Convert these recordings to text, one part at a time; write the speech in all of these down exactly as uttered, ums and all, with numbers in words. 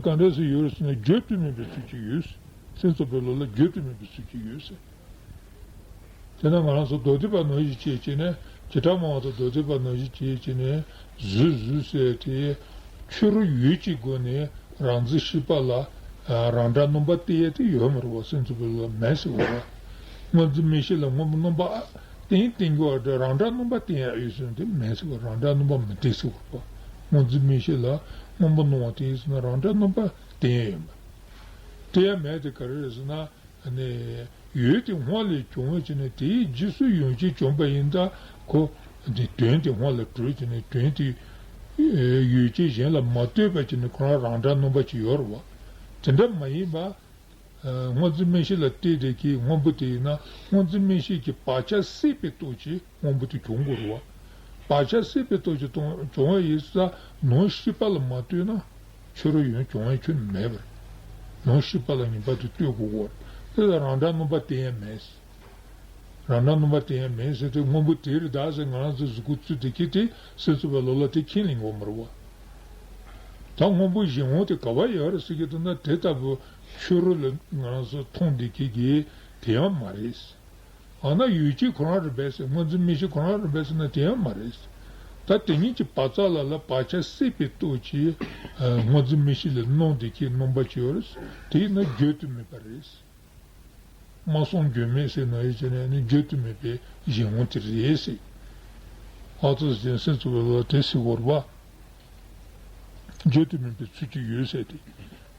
གང་འདྲ་སེ་ཡོད་ཟེར་ན་བརྗོད་དུ་མེད་པའི་ཚུལ་གྱིས་ཡོད། སེམས་ཙམ་པའི་བློ་ལ་བརྗོད་དུ་མེད་པའི་ཚུལ་གྱིས་ཡོད་ཟེར། དེས་ན་ང་རང་ཚོ་མདོ་སྡེ་པ་ནང་བཞིན་བྱས་བྱས་ནས་བྱེ་བྲག་སྨྲ་བ་དང་མདོ་སྡེ་པ་ནང་བཞིན་བྱས་བྱས་ནས་གཟུགས་གཟུགས་ཟེར་དེ་ཕྱི་རོལ་ཡུལ་གྱི་སྒོ་ནས་རང་འཛིན་ཤེས་པ་ལ་རང་སྒྲ་སྣང་བ་སྟེར་ཡས་དེ་ཡོད་མ་རེད་བ། སེམས་ཙམ་པའི་བློ་ལ་མེད་ཟེར་བ། སྔོ་འཛིན་མིག་ཤེས་ལ་སྔོན་པོ་སྣང་བ་སྟེར་སྟེར་དགོས་པ་འདྲ་རང་སྒྲ་སྣང་བ་སྟེར་ཡས་ཡོད་ཟེར་ན་དེ་མེད་ཟེར་བ། རང་སྒྲ་སྣང་བ་མི་སྟེར་ཟེར་བ། སྔོ་འཛིན་མིག་ཤེས་ལ་སྔོན་པོ་སྣང་བ་སྟེར་ཟེར་ན་རང་སྒྲ་སྣང་བ་སྟེར་ཡས་ཡོད་མ་རེད། སྟེར་ཡས་མེད་དེ་ག་རེ་རེད་ཟེར་ན། ནས་ཡུལ་དེ་སྔོན་ལས་བྱུང་བ་བྱས་ནས་དེའི་རྗེས་སུ་ཡང་བསྐྱར་བྱུང་བ་ཡིན་ད་ཁོ་དེ་དོན་དེ་སྔོན་ལ་གྲུབ་བྱས་ནས་དོན་དེ་ཡུལ་ཅན་གཞན་ལ་མ་ལྟོས་པ་བྱས་ནས་ཁོ་རང་རང་སྒྲ་སྣང་བ་ཅིག་ཡོད་རེད་བ། དེ་འདྲ་མ་ཡིན་པ། སྔོ་འཛིན་མིག་ཤེས་ལ་བལྟས་དེ་གི་སྔོན་པོ་དེ་ཡིན་ན་སྔོ་འཛིན་མིག་ཤེས་ཀྱི་བག་ཆགས་སད་པའི་སྟོབས་ཀྱིས་སྔོན་པོ་དེ་བྱུང་དགོས་རེད་བ། བག་ཆགས་སད་པའི་སྟོབས་ཀྱིས་སྟོང་བྱུང་བ་ཡིན་ཙང་ནང་ཤེས་པ་ལ་མ་ལྟོས་ན། ཕྱི་རོལ་ཡུལ་བྱུང་བའི་ཁྱོན་མེད་པར། ནང་ཤེས་པ་ལ་ངེས་པར་དུ་ལྟོས་དགོས་ཀྱི་ཡོད་རེད། དེ་ལ་རང་སྒྲ་སྣང་བ་སྟེར་ཡས་མེད། རང་སྒྲ་སྣང་བ་སྟེར་ཡས་མེད་ཟེར་དུས་སྔོན་པོ་དེ་རེད་ད་ཟེར་ང་རང་ཚོ་གཟུགས་པོ་ཚུད་དེ་ཁྱེད་དེ་སེམས་ཙམ་པའི་བློ་ལ་དེ་ཁས་ལེན་དགོས་མ་རེད་བ། ད་སྔོན་པོ་གཞན་དབང་དེ་ག་བ་ཡོད་རེད་ཟེར་གྱི་འདུག་ན་དེ་ལྟ་བུ་ཕྱི་རོལ་ལ་ང་རང་ཚོ་མཐོང་བསྡད་ཀྱི་གི་དེ་ཡང་མ་རེད། འོ་ན་ཡུལ་ཅན་ཁོ་རང་རེད་པས་ཟེར། སྔོ་འཛིན་མིག་ཤེས་ཁོ་རང་རེད་པས་ཟེར་ན་དེ་ཡང་མ་རེད། ད་དེ་ཉིད་ཀྱི་བག་ཙམ་ལ་ལ་བག་ཆགས་སད་པའི་སྟོབས་ཀྱིས་སྔོ་འཛིན་མིག་ཤེས་ལ་སྣང་བསྡད་ཀྱི་སྣང་བ་ཅིག་ཡོད་རེད། དེ་ཡིན་ན་བརྗོད་དུ་མེད་པ་རེད། སྨྲ་སོང་བརྗོད་མེད་ཟེར་ན་ཡོད་ཅེ་ནས་ནི་བརྗོད་དུ་མེད་པའི་གཞན་དབང་དེ་རེད་ཟེར། ཨ་ཙི་ཟེར་སེམས་ཙམ་པའི་བློ་དེ་སྲིད་བོར་བ། བརྗོད་དུ་མེད་པའི་ཚུལ་གྱིས་ཡོད་ཟེར་ཏེ།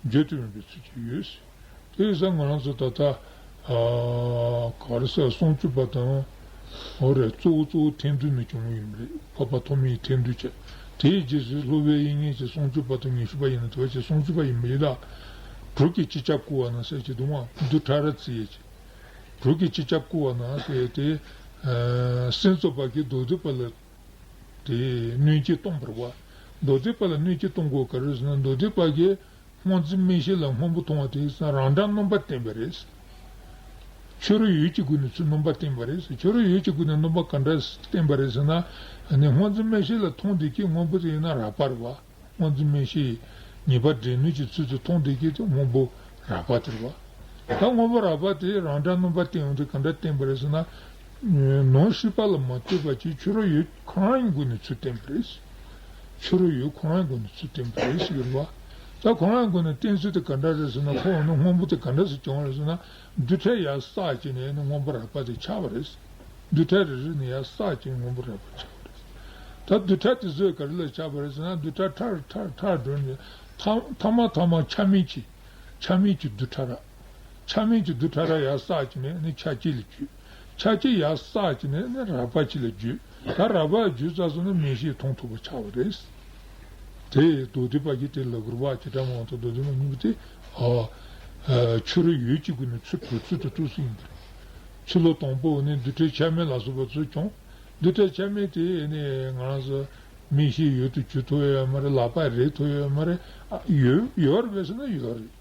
བརྗོད་དུ་མེད་པའི་ཚུལ་གྱིས་ཡོད་ཟེར། དེ་ཡིན་ཙང་ང་རང་ཚོ་ད་ལྟ་ཨ་ག་རེ་ཟེར་སུམ་ཅུ་པ་དང་། འོ་རེད། གཙོ་བོ་གཙོ་བོ་ཐེར་འདོན་ནས་བྱུང་བ་ཡིན་པ་རེད། འཕགས་པ་ཐོགས་མེད་ཀྱི་ཐེར་འདོན་བྱས། དེའི་རྗེས་སུ་སློབ་དཔོན་དབྱིག་གཉེན་གྱི་སུམ་ཅུ་པ་དང་ཉི་ཤུ་པ་ཡིན་ན་དེ་བ་ཅིག་སུམ་ཅུ་པ་ཡིན་པ་ཡིན་ད། གྲོགས་ཀྱིས་སྤྱི་ཁྱབ་བསྐུལ་བ་ན་ཟེར་གྱི་འདུག་མ། རྡུལ་ཕྲ་རབ་བརྩི་ཡས་ཀྱི། གྲོགས་ཀྱིས་སྤྱི་ཁྱབ་བསྐུལ་བ་ན་ཟེར་ཏེ། ཨ་སེམས་ཙམ་པ་གིས་མདོ་སྡེ་པ་ལ་དེ་གནོད་སྐྱེལ་གཏོང་བ་རེད་བ། མདོ་སྡེ་པ་ལ་གནོད་སྐྱེལ་གཏོང་དགོས་ག་རེ་ཟེར་ན་མདོ་སྡེ་པ་གིས་སྔོ་འཛིན་མིག་ཤེས་ལ་སྔོན་པོ་མཐོང་བ་དེ་ཡིན་ཙང་རང་སྒྲ་སྣང་བ་བསྟན་པ་རེད། ཕྱི་རོལ་ཡུལ་གྱི་སྒོ་ནས་ཚུར་སྣང་བ་བསྟན་པ་རེད། ཕྱི་རོལ་ཡུལ་གྱི་སྒོ་ནས་སྣང་བ་ག་འདྲ་བསྟན་པ་རེད་ཟེར་ན། ནི་སྔོ་འཛིན་མིག་ཤེས་ལ་མཐོང་བསྡད་ཀྱི་སྔོན་པོ་དེ་ཡིན་ན་རགས་པ་རེད་བ། སྔོ་འཛིན་མིག་ཤེས་ཉེས་པ་འདྲེན་ནུས་ཀྱི་ཚུལ་དུ་མཐོང་བསྡད་ཀྱི་དེ་སྔོན་པོ་རགས་པ་དེ་རེད་བ། ད་སྔོན་པོ་རགས་པ་དེ་རང་སྒྲ་སྣང་བ་བསྟན་ཡོང་དུས་ག་འདྲ་བསྟན་པ་རེད་ཟེར་ན། ནང་ཤེས་པ་ལ་མ་ལྟོས་པ་ཅིག་ཕྱི་རོལ་ཡུལ་ཁོ་རང་གི་སྒོ་ནས་ཚུར་བསྟན་པ་རེད། ཕྱི་རོལ་ཡུལ་ཁོ་རང་གི་སྒོ་ནས་ཚུར་བསྟན་པ་རེད་ཟེར་གྱི་རེད་བ། ད་ཁོ་རང་གི་སྒོ་ནས་བསྟན་ཚུལ་དེ་ག་འདྲ་རེད་ཟེར་ན་ཁོ་འོ་ན་སྔོན་པོ་དེ་ག་འདྲ་ཟེར་བྱུང་བ་རེད་ཟེར་ན། རྡུལ་ཕྲན་ཡར་བསགས་བྱས་ནས་ནི་སྔོན་པོ་རགས་པ་དེ་ཆགས་པ་རེད། རྡུལ་ཕྲན་རེ་རེ་ནས་ཡར་བསགས་བྱས་སྔོན་པོ་རགས་པ་ཆགས་པ་རེད། ད་རྡུལ་ཕྲན་དེ་ཚོས་ག་རེ་ལ་ཆགས་པ་རེད་ཟེར་ན་རྡུལ་ཕྲན་ཕྲ་རུ་ཕྲ་རུ་ཕྲ་རུ་འགྲོ་ནས་ཐ་ཐ་མ་ཐ་མ་ཆ་མེད་ཀྱི་ཆ་མེད་ཀྱི་རྡུལ་ཕྲན་ར། ཆ་མེད་ཀྱི་རྡུལ་ཕྲན་ར་ཡར་བསགས་བྱས་ནས་ནི་ཆ་བཅས་ལ་འགྱུར། ཆ་བཅས་ཡར་བསགས་བྱས་ནས་ནི་རགས་པ་གཅིག་ལ་འགྱུར། ད་རགས་པ་འགྱུར་ཚར་སོང་ན་མིག་ཤེས་མཐོང་ཐུབ་པ་ཆགས་པ་རེད། དེ་མདོ་སྡེ་པ་གིས་དེ་ལབ་དགོས་རེད་བ། བྱེ་བྲག་སྨྲ་བ་དང་མདོ་སྡེ་པ་གཉིས་པོ་དེ། ཨ། ཨ། ཕྱི་རོལ་ཡུལ་གྱི་སྒོ་ནས་ཚུར་གྲུབ་ཚུལ་དེ་ཐུགས་སུ་ཡིན་པ་རེད། ཕྱི་ལོགས་དང་པོ་ནི་རྡུལ་ཕྲན་ཆ་མེད་ལ་སོགས་པ་ཚུར་བྱུང་། རྡུལ་ཕྲན་ཆ་མེད་དེ་ནི་ང་རང་ཚོ་མིག་ཤེས་ཡུལ་དུ་གྱུར་ཐུབ་ཡོད་མ་རེད། ལག་པ་རེག་ཐུབ་ཡོད་མ་རེད། ཨ། ཡོད་ཡོད་རེད་པས་ཟེར་ན་ཡོད་རེད།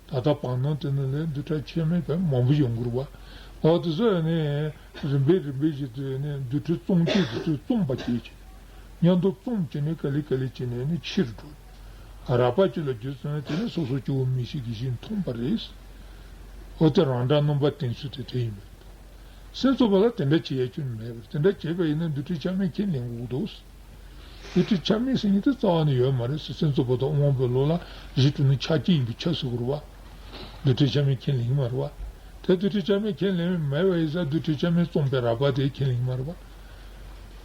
ད་ལྟ་བར་སྣང་དེ་ནང་ལ་རྡུལ་ཕྲན་ཆ་མེད་པ་མང་པོ་ཡོང་གི་རེད་བ། འོ་དེ་ཚོ་ནི་རིམ་པས་རིམ་པས་བཞིན་དུ་ནི་རྡུལ་ཕྲན་བཙོང་བྱེད་དེ་ཚོས་བཙོང་པ་བྱེད་ཀྱི། མཉམ་དུ་བཙོང་བྱས་ནས་ག་ལེ་ག་ལེ་བྱས་ནས་ནི་ཕྱིར་འགྲོ། རགས་པ་གཅིག་ལ་འགྱུར་སོང་ན་དེ་ནི་སོ་སོ་སྐྱེ་བོ་མིག་ཤེས་ཀྱིས་གཞི་མཐོང་པ་རེད། འོ་དེ་རང་སྒྲ་སྣང་བ་བསྟན་ཚུལ་དེ་དེ་ཡིན་པས། སེམས་ཙམ་པ་ལ་དེ་འདྲ་བྱེད་ཡ་ཁྱོན་མེད་པར་དེ་འདྲ་བྱས་པ་ཡིན་ན་རྡུལ་ཕྲན་ཆ་མེད་ཁས་ལེན་དགོས་འདུག་རྡུལ་ཕྲན་ཆ་མེད་ཟེར་མཁན་དེ་རྩ་བ་ནས་ཡོད་མ་རེད་ཟེར། སེམས་ཙམ་པ་དང་དབང་པོའི་བློ་ལ་གཞི་གྲུབ་ནི་ཆ་གཅིག་ཡིན་པས་ཁྱབ་ཟེར་དགོས་རེད་བ། རྡུལ་ཕྲན་ཆ་མེད་ཁས་ལེན་གྱི་མ་རེད་བ། དེ་རྡུལ་ཕྲན་ཆ་མེད་ཁས་ལེན་མེད་པ་ཡིན་ཙང་རྡུལ་ཕྲན་ཆ་མེད་བཙོང་པའི་རགས་པ་དེ་ཁས་ལེན་གྱི་མ་རེད་བ།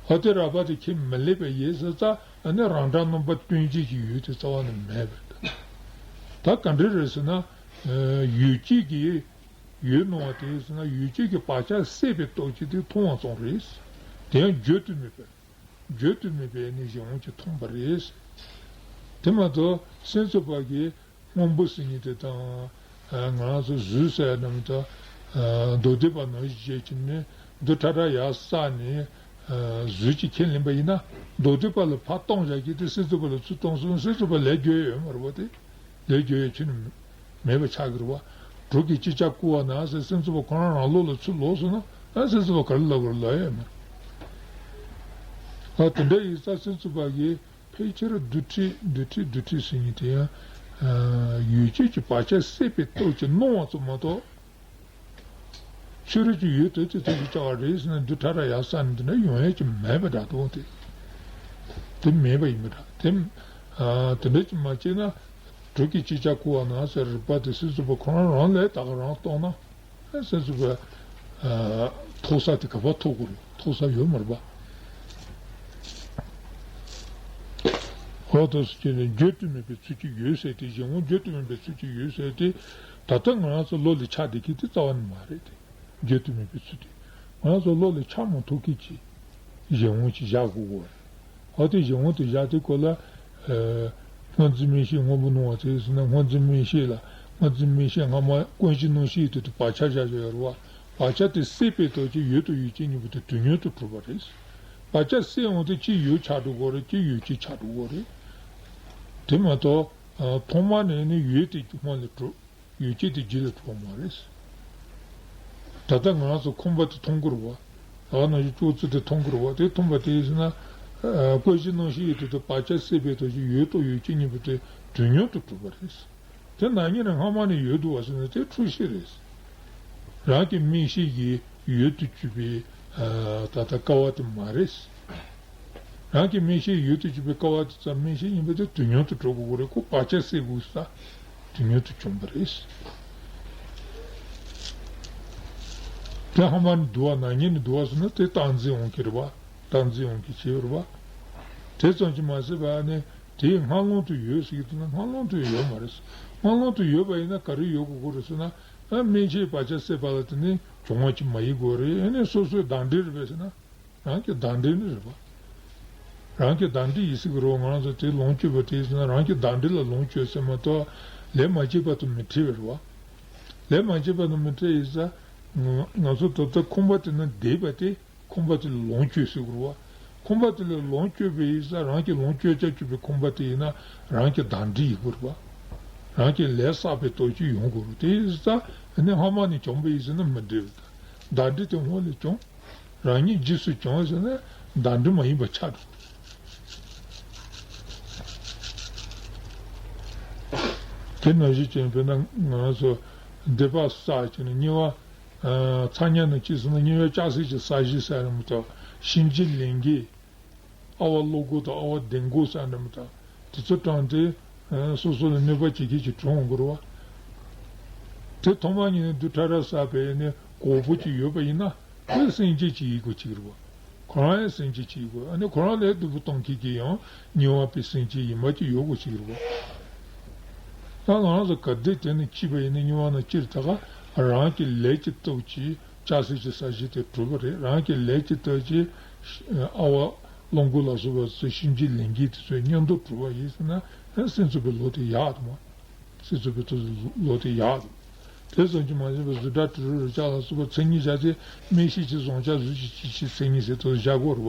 འོ་དེ་རགས་པ་དེ་ཁས་མི་ལེན་པ་ཡིན་ཟེར་ཙང་ཨ་ནི་རང་སྒྲ་སྣང་བ་སྟོན་བྱེད་ཀྱི་ཡུལ་དེ་རྩ་བ་ནས་མེད་པ་རེད། ད་ག་འདྲ་རེད་ཟེར་ན། ཡུལ་སྐྱེས་ཀྱི་ཡུལ་སྣང་བ་དེ་ཡིན་ཟེར་ན་ཡུལ་སྐྱེས་ཀྱི་བག་ཆགས་སད་པའི་སྟོབས་ཀྱིས་དེ་མཐོང་བ་ཙམ་རེད། དེ་ཡང་བརྗོད་དུ་མེད་པའི་བརྗོད་དུ་མེད་པའི་ནི་གཞན་དབང་གིས་མཐོང་བ་རེད། དེ་མ་གཏོགས་སེམས་ཙམ་པ་གིས་སྔོན་པོ་ཟེར་མཁན་དེ་དང་། ང་རང་ཚོ་གཟུགས་ཟེར་ཡ་ནམ་ད། མདོ་སྡེ་པ་ནང་བཞིན་བྱས་ཀྱི་ནི་རྡུལ་ཕྲན་ཕྲ་ཡར་བསགས་ནས་གཟུགས་ཀྱི་ཁས་ལེན་པ་ཡིན་ན་མདོ་སྡེ་པ་ལ་ཕར་བཏང་བཞག་གི་དེ་སེམས་ཙམ་པ་ལ་ཚུར་བཏང་སོང་ན་སེམས་ཙམ་པ་ལས་རྒྱུ་ཡོད་མ་རེད་བ་དེ། ལས་རྒྱུ་ཡོད་ཁྱོན་ནས་མེད་པ་ཆགས་ཀྱི་རེད་བ། གྲོགས་ཀྱིས་ཅི་བྱ་བསྐུལ་བ་ན་ཟེར་སེམས་ཙམ་པ་ཁོ་རང་རང་ལོགས་ལ་ཚུར་ལོག་སོང་ན་ཨ་སེམས་ཙམ་པ་ག་རེ་ལབ་དགོས་རེད་ལབ་ཡ་ཡོད་མ་རེད། ཨ་དེ་འདྲ་ཡིན་ཙང་སེམས་ཙམ་པ་གིས་ཕལ་ཆེར་རྡུལ་ཕྲན་རྡུལ་ཕྲན་རྡུལ་ཕྲན་ཟེར་མཁན་དེ་ཡང་ ཡོད་བྱས་ཀྱི་བག་ཆགས་སད་པའི་སྟོབས་ཀྱིས་སྣང་བ་ཙམ་མ་གཏོགས། ཕྱི་རོལ་གྱི་ཡུལ་དེ་ཚོ་དེ་ཞིག་ཆགས་པ་རེད་ཟེར་ན། རྡུལ་ཕྲ་རབ་ཡར་བསགས་ནས་འདི་འདྲ་ཡོང་ཡས་ཀྱི་མེད་པ་འདྲ་འདུག་སྟེ། དེ་མེད་པ་ཡིན་པ་འདྲ། དེ་ཨ་དེ་འདྲ་ཅིག་མ་བྱས་ན། དྲོད་ཀྱི་ཅིག་ཅར་ཁུ་བ་ན་ཟེར་རིག་པ་དེ་སེམས་ཙམ་པ་ཁོ་རང་རང་ལས་ད་ག་རང་རྟོགས་ན། སེམས་ཙམ་པ་ཐོག་ས་དེ་ག་པར་ཐོག་དགོས་རེད། ཐོག་ས་ཡོད་མ་རེད་པ། འོ་དེ་སུ་བྱས་ནས་བརྗོད་དུ་མེད་པའི་ཚུལ་གྱིས་ཡོད་ཟེར་ཏེ། གཞན་དབང་བརྗོད་དུ་མེད་པའི་ཚུལ་གྱིས་ཡོད་ཟེར་ཏེ། ད་ལྟ་ང་རང་ཚོ་བློ་ལས་ཆགས་བསྡད་མཁན་དེ་རྩ་བ་ནས་མ་རེད་དེ། བརྗོད་དུ་མེད་པའི་ཚུལ་དེ། ང་རང་ཚོ་བློ་ལས་ཆགས་མ་ཐུབ་མཁན་གྱི་གཞན་དབང་ཅིག་བཞག་དགོས་ཀྱི་ཡོད་རེད། འོ་དེ་གཞན་དབང་དེ་བཞག་དུས་སྐབས་ལ། ཨ་སྔོ་འཛིན་མིག་ཤེས་སྔོན་པོ་སྣང་བ་དེ་ཟེར་ན། སྔོ་འཛིན་མིག་ཤེས་ལ། སྔོ་འཛིན་མིག་ཤེས་སྔ་མ་ཀུན་གཞི་སྣང་ཤེས་དེ་དུ་བག་ཆགས་བཞག་བཞག་ཡོད་རེད་པ། བག་ཆགས་དེ་སད་པའི་སྟོབས་ཀྱིས་ཡུལ་དང་ཡུལ་ཅན་གཉིས་པོ་དེ་དུས་མཉམ་དུ་གྲུབ་པ་རེད། བག་ཆགས་སད་འོང་དུས་གཅིག་ཡུལ་ཆགས་འགྲོ་གི་རེད། གཅིག་ཡུལ་ཅན་ཆགས་འགྲོ་གི་རེད། དེ་མ་གཏོགས་ཨ་ཐོག་མ་ནས་ནི་ཡུལ་དེ་སྔོན་ལ་གྲུབ། ཡུལ་ཅན་དེ་རྗེས་ལ་གྲུབ་པ་མ་རེད། ད་ལྟ་ང་རང་ཚོ་ཁང་པ་དེ་མཐོང་གི་རེད་པ། ད་ག་ནང་བཞིན་ཅོག་ཙེ་དེ་མཐོང་གི་རེད་པ། དེ་མཐོང་བ་དེ་ཡིན་ཟེར་ན། ཨ་ཀུན་གཞི་སྣང་ཤེས་ཡིན་དུས་དེ་བག་ཆགས་སད་པའི་སྟོབས་ཀྱིས་ཡུལ་དང་ཡུལ་ཅན་གཉིས་པོ་དེ་དུས་མཉམ་དུ་གྲུབ་པ་རེད། དེ་ནག་ཉེས་ནི་སྔ་མ་ནས་ཡོད་འདུག་པ་ཟེར་ན་དེ་འཁྲུལ་ཤེས་རེད། རང་གི་མིག་ཤེས་ཀྱིས་ཡུལ་དུ་གྱུར་པའི་ཨ་ད་ལྟ་ཀ་བ་དེ་མ་རེད། རང་གི་མིག་ཤེས་ཡུལ་དུ་གྱུར་པའི་ཀ་བ་དེ་ཙམ་མིག་ཤེས་ཡིན་པ་དེ་དུས་མཉམ་དུ་གྲུབ་དགོས་ཀྱི་རེད། ཁོ་བག་ཆགས་སད་དགོས་ས་དུས་མཉམ་དུ་བྱུང་བ་རེད། དེ་སྔ་མ་ནས་འདུག་པ། ནག་ཉེས་ནས་འདུག་པ་ཟེར་ན་དེ་རྟག་འཛིན་འོང་གི་རེད་པ། རྟག་འཛིན་འོང་གི་བྱེད་པ་རེད་པ། དེ་ཙམ་གྱིས་མ་ཟད་པ་ནི་དེའི་སྔ་ལོང་དུ་ཡོད་ཟེར་གྱི་འདུག་ན། སྔ་ལོང་དུ་ཡོད་མ་རེད། སྔ་ལོང་དུ་ཡོད་པ་ཡིན་ན་ག་རེ་ཡོད་དགོས་ཀྱི་རེད་ཟེར་ན། ཨ་མིག་ཤེས་བག་ཆགས་སད་པ་ལ་དེ་ནི་བྱུང་བ་ཅིག་མ་ཡིན་དགོས་རེད། ཨ་ནི་སོ་སོའི་གདངས་འདྲེན་རེད་པས་ཟེར་ན། རང་གི་གདངས་འདྲེན་ནི་རེད་པ། རང་གི་གདངས་འདྲེན་ཡིན་ཟེར་གྱི་རེད་པ། ང་རང་ཚོ་དེ་ལོངས་སྤྱོད་པ་དེ་ཡིན་ཟེར་ན་རང་གི་གདངས་འདྲེན་ལ་ལོངས་སྤྱོད་ཟེར་མ་གཏོགས་ལས་མ་བྱས་པ་དང་མི་འཕྲད་པ་རེད་པ། ལས་མ་བྱས་པ་དང་མི་འཕྲད་ཡིན་ཙང་ང་ང་ཚོ་ད་ལྟ་ཁང་པ་དེ་ན་བསྡད་པ་དེ། ཁང་པ་དེ་ལ་ལོངས་སྤྱོད་ཟེར་དགོས་རེད་པ། ཁང་པ་དེ་ལ་ལོངས་སྤྱོད་པ་ཡིན་ཙང་རང་གི་ལོངས་སྤྱོད་བྱ་སྤྱོད་པའི་ཁང་པ་དེ་ཡིན་ན་རང་གི་གདངས་འདྲེན་ཡིན་དགོས་རེད་པ། རང་གི་ལས་བསགས་པའི་སྟོབས་ཀྱིས་ཡོང་དགོས་རེད། དེ་ཡིན་ཙང་ནི་སྔ་མ་ནས་བྱུང་བ་ཡིན་ཟེར་ན་མི་འགྲིག་པ་དང་། གདངས་འདྲེན་དེ་སྔོན་ལ་བྱུང་། རང་ཉིད་རྗེས་སུ་བྱུང་ཟེར་ན་གདངས་འདྲེན་མ་ཡིན་པ་ཆགས་འགྲོ། དེ་ནང་བཞིན་བྱས་ན་དཔེར་ན་ང་ཚོ་སྡིག་པ་བསགས་བྱས་ནས་དམྱལ་བ། ཨ་ཚ་དམྱལ་ནང་སྐྱེས་སོང་ན་དམྱལ་བའི་ལྕགས་སྲེག་གི་ས་གཞི་ཟེར་ཡ་མི་འདུག་གཤིན་རྗེ་ལས་འགེལ། ཨ་བ་བློ་སྒོ་དང་ཨ་བ་གདེང་སྒོ་ཟེར་ཡ་མི་འདུག་དེ་ཚོ་དྲངས་ཏེ་ཨ་སོ་སོ་ལ་གནོད་པ་བྱེད་མཁན་ཅིག་གྲོངས་འགྲོ་བ། དེ་ཐོག་མ་ཉིད་ནས་རྡུལ་ཕྲ་རབ་བསགས་པའི་ནི་གོག་པོ་ཅིག་ཡོད་པ་ཡིན་ན་ཁོའི་སེམས་ཅན་ཅིག་ཡིན་དགོས་ཅིག་རེད་བ། ཁོ་རང་ཡང་སེམས་ཅན་ཅིག་ཡིན་དགོས། ཨ་ནི་ཁོ་རང་ལས་སྡུག་པོ་གཏོང་མཁན་གྱི་ཡང་དམྱལ་བ་པའི་སེམས་ཅན་ཡིན་པ་ཅིག་ཡོད་དགོས་ཅིག་རེད་བ། ད་ང་རང་ཚོ་ག་དུས་དེ་ནས་སྐྱེས་པ་ཡིན་ན་དམྱལ་བ་ནང་སྐྱེས་རེད། ད་ག་རང་གི་ལས་ཀྱི་སྟོབས་ཀྱིས་ལྕགས་སྲེག་གི་ས་གཞི་དེ་གྲུབ་པ་རེད། རང་གི་ལས་ཀྱི་སྟོབས་ཀྱིས་ཨ་བ་བློ་སྒོ་ལ་སོགས་པ་ཚོ་གཤིན་རྗེ་ལས་འགེལ་དེ་ཚོའི་མཉམ་དུ་གྲུབ་པ་ཡིན་ཟེར་ན་སེམས་ཙམ་པའི་ལོ་དེ་ཡག་འདུག་མ། སྲིད་ཚུགས་པའི་ཐོག་ཏུ་ལོ་དེ་ཡག་འདུག་དེ་ཙམ་གྱིས་མ་ཟད་པར་གཟུགས་སྒྲ་དྲི་རོ་རེག་བྱ་ལ་སོགས་པ་མཚན་ཉིད་བཞག་སྟེ། མིག་ཤེས་ཀྱི་བཟང་བྱ་གཟུགས་ཀྱི་སྐྱེ་མཆེད་མཚན་ཉིད་ཟེར་དུ་བཞག་དགོས་རེད་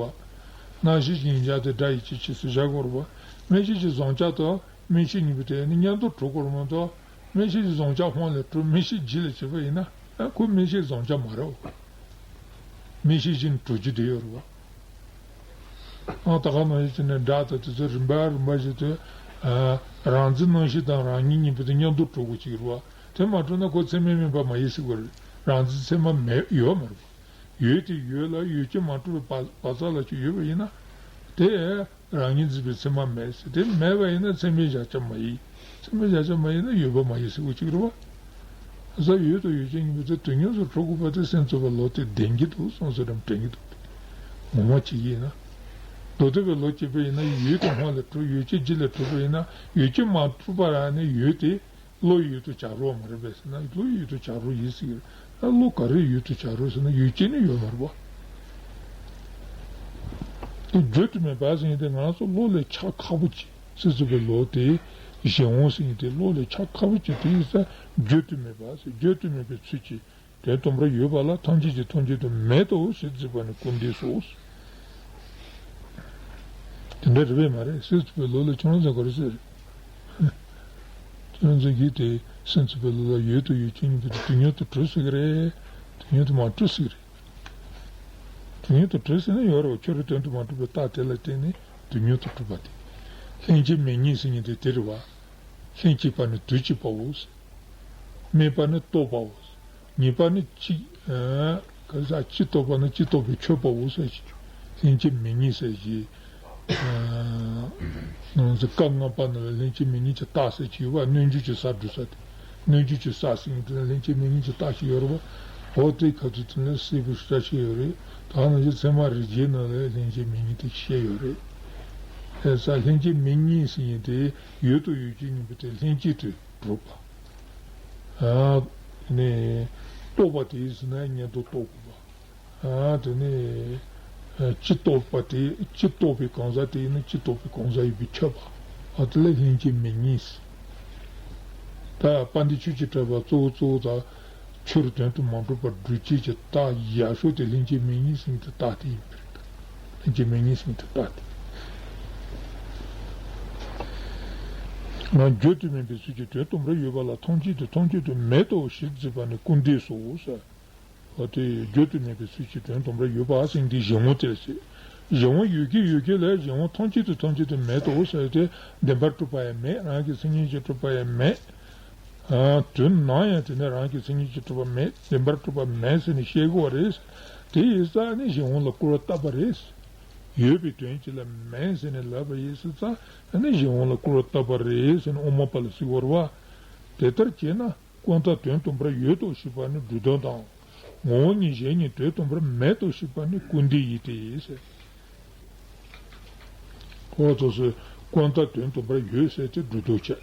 བ། རྣ་ཤེས་ཀྱི་ཡིད་བྱ་དེ་སྒྲ་ཡི་སྐྱེ་མཆེད་ཟེར་བཞག་དགོས་རེད་བ། མིག་ཤེས་ཀྱི་བཟང་བྱ་དང་མིག་ཤེས་གཉིས་པོ་དེ་ནི་མཉམ་དུ་གྲུབ་དགོས་རེད་མ་གཏོགས། མིག་ཤེས་ཀྱི་བཟང་བྱ་སྔོན་ལ་གྲུབ་མིག་ཤེས་རྗེས་ལ་བྱེད་པ་ཡིན་ན་ཨ་ཁོ་མིག་ཤེས་བཟང་བྱ་མ་རེད་བ། མིག་ཤེས་ཀྱི་གྲུབ་རྒྱུ་དེ་ཡོད་རེད་བ། ཨང་། ད་ག་ནང་བཞིན་བྱས་ནས་སྒྲ་དང་དེ་ཚོ་རིམ་པ་རིམ་པ་བཞིན་དུ། ཨ་རང་འཛིན་རྣམ་ཤེས་དང་རང་ཉིད་གཉིས་པོ་དེ་མཉམ་དུ་གྲུབ་དགོས་ཀྱི་རེད་བ། དེ་མ་གྲུབ་ན་ཁོ་ཚད་མས་དམིགས་པ་མ་ཡིན་ཟེར་དགོས་རེད། རང་འཛིན་ཚད་མ་མེད་ཡོད་མ་རེད་བ། ཡོད་དེ་ཡོད་ལ་ཡོད་ཀྱི་མ་གྲུབ་པའི་བ་བ་ཚ་ལ་ཅིག་ཡོད་པ་ཡིན་ན། དེ་རང་ཉིད་འཛིན་པའི་ཚད་མ་མེད་ཟེར། དེ་མེད་པ་ཡིན་ན་ཚད་མའི་གཞལ་བྱ་མ་ཡིན། ཚད་མའི་གཞལ་བྱ་མ་ཡིན་ན་ཡོད་པ་མ་ཡིན་ཟེར་དགོས་ཀྱི་རེད་བ། ས་ཡོད་དང་ཡོད་ཅན་གཉིས་པོ་དེ་དུས་མཉམ་དུ་གྲུབ་དགོས་པ་དེ་སེམས་ཙམ་པའི་ལོ་དེ་བདེན་གྱི་འདུག་སོང་ཟེར་རམ་དྲན་གྱི་འདུག་ངོ་མ་བྱེད་ཀྱི་ཡིན་ན། མདོ་སྡེ་པའི་ལོ་བྱེད་པ་ཡིན་ན་ཡོད་དེ་སྔོན་ལ་གྲུབ། ཡོད་ཀྱི་རྗེས་ལ་གྲུབ་པ་ཡིན་ན་ཡོད་ཀྱི་མ་གྲུབ་པ་ར་ནི་ཡོད་དེ་བློ་ཡོད་དུ་བྱ་རོགས་མ་རེད་པས་ཟེར་ན་བློ་ཡོད་དུ་བྱ་རོགས་ཡིན་ཟེར་གྱི་རེད། ད་བློ་ག་རེ་ཡོད་དུ་བྱ་རོགས་ཟེར་ན་ཡོད་ཀྱི་ནི་ཡོད་མ་རེད་པ། དེ་བརྗོད་དུ་མེད་པ་ཟེར་མཁན་དེ་ང་ཚོ་བློ་ལས་ཆགས་ཁག་པོ་ཅིག་སྲིད་ཚུགས་པའི་ལོ་དེ་གཞན་དབང་ཟེར་མཁན་དེ་བློ་ལས་ཆགས་ཁག་པོ་ཅིག་དེ་ཡིན་ས་བརྗོད་དུ་མེད་པ་ཟེར་བརྗོད་དུ་མེད་པའི་ཚུལ་གྱིས་དོན་དམ་པར་ཡོད་པ་ལ་ཐམས་ཅད་ཀྱི་ཐམས་ཅད་དུ་མེད་དོ་ཞེས་བརྫིས་པ་ནི་ཀུན་བདེ་སོ། དེ་འདྲ་རེད་པས་མ་རེད། སྲིད་ཚུགས་པའི་ལོ་ལ་ཁྱོད་རང་ཚོ་ག་རེ་ཟེར། ཁྱོད་རང་ཚོ་གིས་དེ་སྲིད་ཚུགས་པའི་ལོ་ལ་ཡོད་དོ་ཡོད་ཀྱི་ཉིད་དུ་དུས་མཉམ་དུ་གྲུབ་ཟེར་གི་རེད། དུས་མཉམ་དུ་མ་གྲུབ་ཟེར་གི་རེད། དུས་མཉམ་དུ་གྲུབ་ཟེར་ན་ཡོད་རེད་བ། ཁྱོད་རང་དོན་དུ་མ་གྲུབ་པའི་རྟགས་དེ་ལ་བརྟེན་ནས་དུས་མཉམ་དུ་གྲུབ་པ་དེ། ལྷན་ཅིག་མེད་ཉིད་ཟེར་མཁན་དེ་དེ་རེད་བ། ལྷན་སྐྱེས་པ་ནི་དུས་གཅིག་པའོ། སྨྲས་པ་ནི་རྟོགས་པའོ། ཉེས་པ་ནི་གཅིག་ཨ་ག་ས་གཅིག་རྟོགས་པ་ནི་གཅིག་རྟོགས་པའི་ཆོད་པའོ་ཟེར་གྱི། ལྷན་སྐྱེས་མེད་ཉིད་ཟེར་གྱི། ཨ་ནང་གསེས་སྐབས་ལྔ་པ་ནང་ལ་ལྷན་སྐྱེས་མེད་ཉིད་ཀྱི་རྟགས་ཟེར་གྱི་ཡོད་པ། སྣོད་བཅུད་ཀྱི་ས་བསྒྲུབ་ས་དེ། སྣོད་བཅུད་ཀྱི་ས་ཟེར་མཁན་དེ་ལ་ལྷན་སྐྱེས་མེད་ཉིད་ཀྱི་རྟགས་ཤིག་ཡོད་རེད་པ། འོ་དེ་ག་ཚོད་དེ་ལ་སྲིད་པའི་ཤུགས་ཆེ་ཡོད་རེད། ད་ནང་བཞིན་ཚད་མ་རིགས་བརྒྱད་ནང་ལ་ལྷན་སྐྱེས་མེད་ཉིད་དེ་བཤད་ཡོད་རེད། ཨེ་ས་ལྷན་སྐྱེས་མེད་ཉིད་ཟེར་མཁན་དེ་ཡོད་དང་ཡོད་ཀྱི་ཉིད་པ་དེ་ལྷན་སྐྱེས་དུ་གྲུབ་པ། ཨ་ནི་རྟོགས་པ་དེ་ཟེར་ན་ཉན་ཐོས་རྟོགས་དགོས་པ། ཨ་དེ་ནས་ཨ་སྤྱི་རྟོགས་པ་དེ་སྤྱི་རྟོགས་པའི་གང་ཟག་དེ་ཡིན་ན་སྤྱི་རྟོགས་པའི་གང་ཟག་ཡིན་པས་ཁྱབ་པ། ཨ་དེ་ལ་ལྷན་སྐྱེས་མེད་ཉིད་ཟེར། ད་དཔལ་ལྡན་ཆོས་ཀྱི་གྲགས་པ་གཙོ་བོ་གཙོ་བོ་དང་ཆོས་རིག་དོན་དུ་མ་གྲུབ་པར་སྒྲུབ་བྱེད་ཀྱི་རྟགས་ཡག་ཤོས་དེ་ལྷན་སྐྱེས་མེད་ཉིད་ཟེར་མཁན་དེ་རྟགས་དེ་ཡིན་པ་རེད། ལྷན་སྐྱེས་མེད་ཉིད་ཟེར་མཁན་དེ་རྟགས་དེ། ང་བརྗོད་དུ་མེད་པའི་ཚུལ་གྱིས་དོན་དམ་པར་ཡོད་པ་ལ་ཐམས་ཅད་དུ་ཐམས་ཅད་དུ་མེད་དོ་ཞེས་བརྩིས་པ་ནི་སྐུར་འདེབས་སོ་ཟེར། འོ་དེ་བརྗོད་དུ་མེད་པའི་ཚུལ་གྱིས་དོན་དམ་པར་ཡོད་པ་ཟེར་མཁན་དེ་གཞན་དབང་དེ་ལ་ཟེར། གཞན་དབང་ཡོད་ཀྱི་ཡོད་ཀྱི་ལ་གཞན་དབང་ཐམས་ཅད་དུ་ཐམས་ཅད་དུ་མེད་དོ་ཟེར་ཏེ། བདེན་པར་གྲུབ་པ་ཡང་མེད། རང་གི་མཚན་ཉིད་ཀྱིས་གྲུབ་པ་ཡང་མེད། ཨ་དོན་ནམ་ཡང་དེ་ནི་རང་གི་མཚན་ཉིད་ཀྱིས་གྲུབ་པ་མེད། བདེན་པར་གྲུབ་པ་མེད་ཟེར་ནས་བཤད་དགོས་པ་རེད། དེ་ཡིན་ཙང་ནི་གཞན་དབང་ལ་སྐུར་བ་བཏབ་པ་རེད། ཡོད་པའི་དོན་གཅིག་ལ་མེད་ཟེར་ནས་ལབ་པ་ཡིན་ཙང་ནི་གཞན་དབང་ལ་སྐུར་བ་བཏབ་པ་རེད་ཟེར་ནས་དབུ་མ་པ་ལ་གཟིགས་པ་རེད་པ། དེ་ལྟར་བྱས་ན། ཀུན་བརྟགས་དོན་དམ་པར་ཡོད་དོ་ཞེས་པ་ནི་སྒྲུབ་དོན་དང་། ངོ་བོ་ཉིད་གཞན་ཉིད་དོན་དམ་པར་མེད་དོ་ཞེས་པ་ནི་སྐུར་འདེབས་ཡིན་ཏེ་ཟེར། ཁོ་ཚོ་སོ་ཀུན་བརྟགས་དོན་དམ་པར་ཡོད་ཟེར་ཏེ་སྒྲུབ་དོན་བྱས།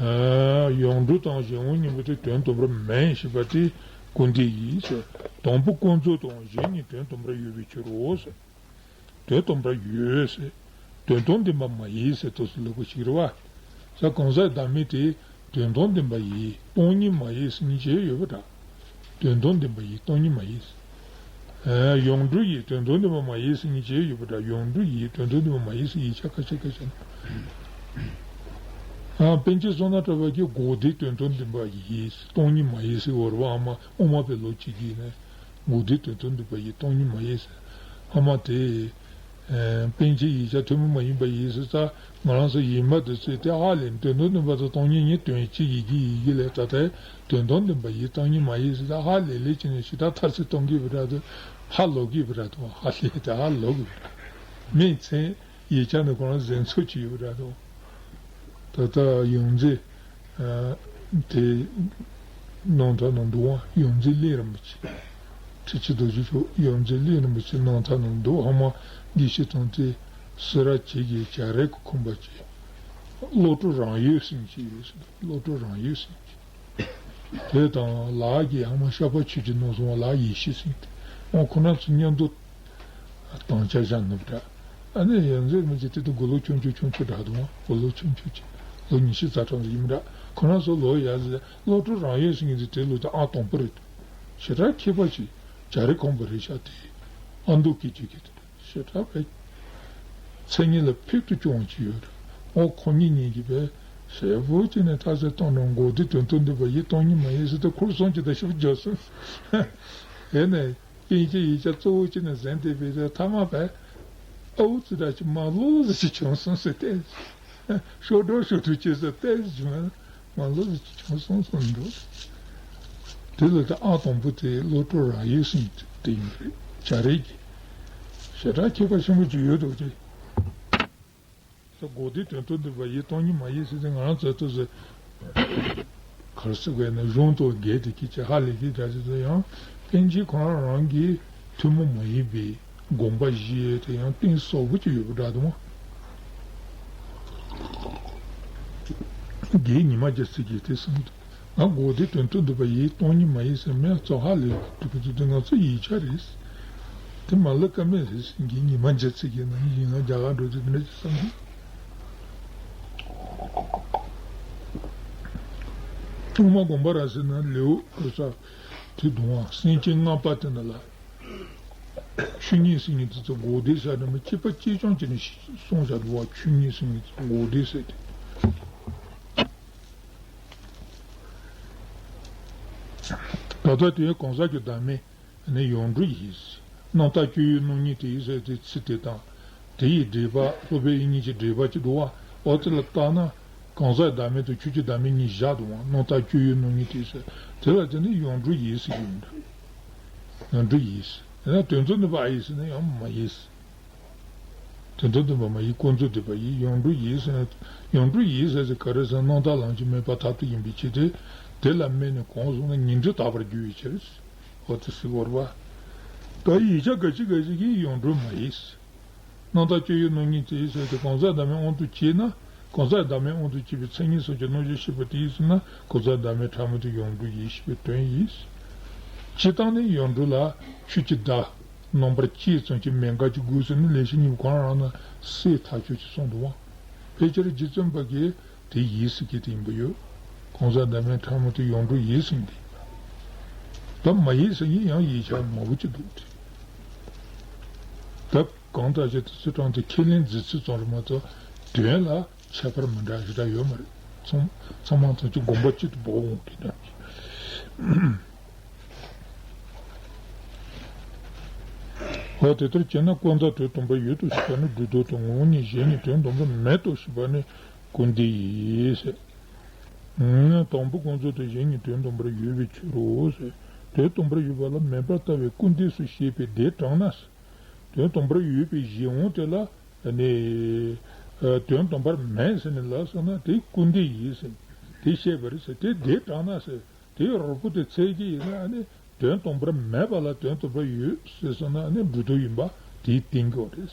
ཨ་ཡོངས་གྲུབ་དང་གཞན་དབང་གཉིས་པོ་དེ་དོན་དམ་པར་མེད་ཞེས་པ་དེ་སྐུར་འདེབས་ཡིན་ཟེར། དང་པོ་ཀུན་རྫོབ་དང་གཞན་ཉིད་དོན་དམ་པར་ཡོད་པའི་ཕྱིར་རོ་ཟེར། དོན་དམ་པར་ཡོད་ཟེར། དོན་དམ་བདེན་པ་མ་ཡིན་ཟེར་དུས་སུ་ལབ་དགོས་ཤིག་རེད་པ། ས་གང་ཟག་བདག་མེད་དེ་དོན་དམ་བདེན་པ་ཡིན། སྟོང་ཉིད་མ་ཡིན་ཟེར་མཁན་ཅིག་ཡོད་པ་འདྲ། དོན་དམ་བདེན་པ་ཡིན། སྟོང་ཉིད་མ་ཡིན་ཟེར། ཨ་ཡོངས་གྲུབ་ཡིན། དོན་དམ་བདེན་པ་མ་ཡིན་ཟེར་མཁན་ཅིག་ཡོད་པ་འདྲ། ཡོངས་གྲུབ་ཡིན། དོན་དམ་བདེན་པ་མ་ཡིན་ཟེར། ཡིག་ཆ་ཁ་ཤས་ཁ་ཤས་ནང་། ཨ་པཎ་ཆེན་བསོད་ནམས་གྲགས་པ་གིས་འགོག་བདེན་དོན་དམ་བདེན་པ་ཡིན། སྟོང་ཉིད་མ་ཡིན་ཟེར་བ་རེད་པ། ཨ་མ་དབུ་མ་པའི་ལོ་གཅིག་གིས་ནི། འགོག་བདེན་དོན་དམ་བདེན་པ་ཡིན། སྟོང་ཉིད་མ་ཡིན་ཟེར། ཨ་མ་དེ། ཨེ་པཎ་ཆེན་ཡིག་ཆ་ཐུན་མོང་མ་ཡིན་པ་ཡིན་ཟེར་ཙང་ང་རང་ཚོ་ཡིག་མ་དེ་ཚོས་དེ་ཧ་ལས། དོན་དམ་བདེན་པ་དང་སྟོང་ཉིད་གཉིས་དོན་གཅིག་ཡིན་གྱི་ཡིན་གྱི་ལས། ད་ལྟའི་དོན་དམ་བདེན་པ་ཡིན། སྟོང་ཉིད་མ་ཡིན་ཟེར་ཙང་ཧ་ལས་ལས་བྱས་ནས་ཞེ་དྲག་ཐ་ཚིག་གཏོང་གི་བུ་ར་དེ་ཧ་ལོག་གི་བུ་ར་དེ་ཧ་ལས་དེ་ཧ་ལོག་གི་བུ་ར། མིང་ཚན། ཡིག་ཆ་ནི་ཁོ་རང་གཟེངས་ཚོད་ཅིག་ཡོད་ར་དོ། ད་ལྟ་ཡོངས་འཛིན་དེ་རྣམ་ཐར་ནང་འདུག་པ། ཡོངས་འཛིན་གླིང་རིན་པོ་ཆེ། ཁྲི་ཆེན་རྡོ་རྗེ་ཤོག་ཡོངས་འཛིན་གླིང་རིན་པོ་ཆེ་རྣམ་ཐར་ནང་འདུག་ཧ་མ་དགེ་བཤེས་དང་དེ་སེ་ར་བྱེས་ཀྱི་བྱ་རིགས་ཀྱི་ཁོམ་པ་ཅིག་བློ་གྲོས་རང་ཡོད་ཟེར་མཁན་ཅིག་ཡོད་ཟེར་འདུག་བློ་གྲོས་རང་ཡོད་ཟེར་མཁན་ཅིག་དེ་དང་ལགས་ཀྱི་ཧ་མ་ཤ་པ་ཆོས་ཀྱི་ནོར་བཟང་བ་ལགས་ཡེ་ཤེས་ཟེར་མཁན་དེ། ཨོ་ཁོ་རང་ཚོ་མཉམ་དུ། དང་ཆ་བཞག་ནུབ་འདྲ། ཨ་ནི་ཡོངས་འཛིན་རིན་པོ་ཆེ་དེ་དུས་མགོ་ལོག་ཆུང་ཆུང་ཆུང་ཆུང་འདྲ་འདུག་མགོ་ལོག་ཆུང་ཆུང་ཅིག་ལོ་ཉི་ཤུ་རྩ་གྲངས་ཡིན་འདྲ། ཁོ་རང་ཚོ་ལོ་ཡག་ཟེར། བློ་གྲོས་རང་ཡོད་ཟེར་མཁན་དེ་དེ་ལོ་དེ་ཨང་དང་པོ་རེད། ཞེ་དྲག་མཁས་པ་ཅིག་བྱ་རིགས་ཁོམ་པ་རེད་ཤག་དེ། ཨ་མདོ་སྐད་ཅིག་གི་དེ་ཞེ་དྲག་པའི་མཚན་ཉིད་ལ་ཕེབས་ཏུ་སྐྱོང་ཅིག་ཡོད་རེད། ཨོ་ཁོ་གཉིས་གཉིས་ཀྱིས་པའི་ཞེ་པོ་ཅིག་ནས་ཐ་ཚིག་གཏོང་རུང་འགོག་བདེན་དོན་དམ་བདེན་པ་ཡིན། སྟོང་ཉིད་མ་ཡིན་ཟེར་ཏེ་ཁོ་རང་གསུམ་གྱིས་ད་ཞིབ་འཇོག་སོང་། ཨེ་ནས། པཎ་ཆེན་ཡིག་ཆ་གཙོ་བོ་གཅིག་ནས་གཟེངས་བསྟོད་པའི་ཐ་མ་པས། ཨའུ་ཙི་ད་ཅིག་མ་ལོག་ཟེར་ཅིག་བྱུང་སོང་ཟེར་ཏེ། ཤོག་སྒྲོ་ཤོག་སྒྲོ་ཅེས་ཟེར་ཏེ་ཅིག་མ་ལོག་ཟེར་ཅིག་བྱུང་སོང་གསུངས་འདུག་དེ་ལ་ད་ཨང་དང་པོ་དེ་བློ་གྲོས་རང་ཡོད་ཟེར་དེ་ཡིན་པ་རེད། བྱ་རིགས་ཀྱི། ཞེ་དྲག་མཁས་པ་ཆེན་པོ་ཅིག་ཡོད་འདུག་སྟེ། ད་འགོག་བདེན་དོན་དམ་བདེན་པ་ཡིན། སྟོང་ཉིད་མ་ཡིན་ཟེར་ཏེ་ང་རང་ཚོ་ཚོ་ཟེར། གར་སོགས་པའི་ནི་གཞུང་དང་འགལ་ཏེ་སྐད་ཆ་ཧ་ལས་ཀྱི་འདྲ་ཟེར་ཏེ་ཡང་། པཎ་ཆེན་ཁོ་རང་རང་གི་ཐུན་མོང་མ་ཡིན་པའི་དགོངས་པ་བཞི་དེ་ཡང་གཏིང་ཟབ་པོ་ཅིག་ཡོད་པ་འདྲ་འདུག་མ། རྒན་ཉི་མ་རྒྱལ་མཚན་གྱིས་དེ་གསུངས་འདུག་ང་འགོག་བདེན་དོན་དམ་བདེན་པ་ཡིན། སྟོང་ཉིད་མ་ཡིན་ཟེར་མི་ཚོ་ཧ་ལས་འགྲོ་གི་འདུག་དེ་ང་ཚོ་ཡིག་ཆ་རེད། དེ་མ་ལབ་ཀ་མེད་རེད་ཟེར་གྱི། ཉི་མ་རྒྱལ་མཚན་གྱིས་ནང་བཞིན་ང་རྒྱ་གར་འགྲོ་དུས་དེ་འདྲ་ཅིག་བསམ་གྱི། དབུ་མ་དགོངས་པ་རབ་གསལ་ནང་ལེའུ་གོ་ས་དེ་དུང་བ་སེམས་ཅན་ལྔ་པ་དེ་ནང་ལ། ཆོས་ཉིད་ཟེར་མཁན་དེ་ཚོ་འགོག་བདེན་ཟེར་ནས་མི་གཅིག་པ་གཅིག་རྐྱང་བྱས་ནས་གསུངས་བཞག་འདུག་བ། ཆོས་ཉིད་ཟེར་མཁན་དེ་ཚོ་འགོག་བདེན་ཟེར་ཏེ། ད་ལྟ་དེ་གང་ཟག་གི་བདག་མེད་ནི་ཡོངས་གྲུབ་ཡིན། རྣམ་དག་སྤྱོད་ཡུལ་རྣམ་གཉིས་དེ་ཡིན་ཟེར་ཏེ་ཚིག་དེ་དང་། དེ་ཡི་འགྲེལ་པ་སློབ་དཔོན་དབྱིག་གཉེན་གྱི་འགྲེལ་པ་ཅིག་འདུག་བ། འོ་དེ་ལ་བལྟས་ན། གང་ཟག་བདག་མེད་དང་ཆོས་ཅན་བདག་མེད་གཉིས་བཞག་འདུག་བ། རྣམ་དག་སྤྱོད་ཡུལ་རྣམ་གཉིས་ཏེ་ཟེར། དེ་ལ་དེ་ནི་ཡོངས་གྲུབ་ཡིན་ཟེར་གྱི་ཡོད་འདུག་ཡོངས་གྲུབ་ཡིན་ཟེར། དེ་ན་དོན་དམ་དུ་བ་ཡིན་ཟེར་ན་ཡང་མ་ཡིན་ཟེར། དོན་དམ་དུ་བ་མ་ཡིན། ཀུན་རྫོབ་ཏུ་བ་ཡིན། ཡོངས་གྲུབ་ཡིན་ཟེར་ན། ཡོངས་གྲུབ་ཡིན་ཟེར་ཟེར་ག་རེ་ཟེར་ན། རྣམ་དག་ལམ་གྱི་དམིགས་པ་མཐར་ཐུག་ཡིན་པའི་ཕྱིར་ཏེ། དེ་ལ་དམིགས་ནས་གང་སོང་ན་ཉིང་ཁྲི་དག་པར་འགྱུར་བའི་ཕྱིར། འོ་དེ་ཟེར་བ་རེད་བ། ད་ཡིག་ཆ་ག་ཅི་ག་ཅི་གིས་ཡོངས་གྲུབ་མ་ཡིན་ཟེར། རྣམ་དག་སྤྱོད་ཡུལ་རྣམ་གཉིས་ཏེ་ཟེར་ཏེ། གང་ཟག་བདག་མེད་དབང་དུ་བྱས་ན། གང་ཟག་བདག་མེད་དབང་དུ་བྱས་པའི་མཚན་ཉིད་སོགས་ཀྱི་རྣམ་གཞག་བཤད་པ་དེ་ཡིན་ཟེར་ན། གང་ཟག་བདག་མེད་ཕྲ་མོ་དེ་ཡོངས་གྲུབ་ཡིན་ཞེས་པའི་དོན་ཡིན། སྤྱིར་བཏང་ནི་ཡོངས་གྲུབ་ལ་ཆོས་ཀྱི་བརྡ་རྣམ་པར་བཅད་ཙམ་གྱི་མེད་དགག་གི་དགོས་ཟེར་ནས་ལེགས་བཤད་སྙིང་པོ་གང་རང་ན་གསལ་ཐག་ཆོད་ཅིག་གསུངས་འདུག་བ། ཕལ་ཆེར་རྗེ་བཙུན་པ་གིས་དེ་ཡིན་ཟེར་གྱི་དེ་ཡིན་པ་ཡོད། གང་ཟག་བདག་མེད་ཕྲ་མོ་དེ་ཡོངས་གྲུབ་ཡིན་ཟེར་གྱི་དེ་ཡིན་པ། ད་མ་ཡིན་ཟེར་མཁན་ཡང་ཡིག་ཆ་མང་པོ་ཅིག་འདུག་སྟེ། ད་གང་ལྟར་བྱས་ཏེ་ཚུལ་དྲངས་ཏེ་ཁས་ལེན་མཛད་ཚུལ་ཙམ་རེད་མ་གཏོགས། དོན་ལ་ཁྱད་པར་མི་འདྲ་ཞེ་དྲག་ཡོད་མ་རེད། ཚང་ཚང་མ་ཚང་གཅིག་དགོངས་པ་གཅིག་ཏུ་འབབ་འོང་གི་འདྲ། འོ་དེ་ལྟར་བྱས་ན་ཀུན་བརྟགས་དོན་དམ་པར་ཡོད་དོ་ཞེས་པ་ནི་སྒྲུབ་ལྡོག་སྟེ། ངོ་བོ་ཉིད་གཞན་ཉིད་དོན་དམ་པར་མེད་དོ་ཞེས་པ་ནི་སྐུར་འདེབས་ཡིན་ཟེར། དང་པོ་ཀུན་བརྟགས་དོན་གཞན་ཉིད་དོན་དམ་པར་ཡོད་པའི་ཕྱིར་རོ་ཟེར། དོན་དམ་པར་ཡོད་པ་ལ་མེད་པར་ལྟ་བའི་སྐུར་འདེབས་སུ་བཤད་པའི་དེ་དྲངས་ན། དོན་དམ་པར་ཡོད་པའི་གཞན་དབང་དེ་ལ་ནི་དོན་དམ་པར་མེད་ཟེར་ནས་ལབ་སོང་ན་དེ་སྐུར་འདེབས་ཡིན་ཟེར། དེ་བཤད་པ་རེད་ཟེར། དེ་དེ་དྲངས་ན་ཟེར། དེའི་རོ་པོ་དེ་འཚོལ་གྱི་ཡིན་ན་ནི་དོན་དམ་པར་མེད་པ་ལ་དོན་དམ་པར་ཡོད་ཟེར་སོང་ན་ནི་སྒྲུབ་ལྡོག་ཡིན་པ་དེའི་སྟེང་གི་རེད།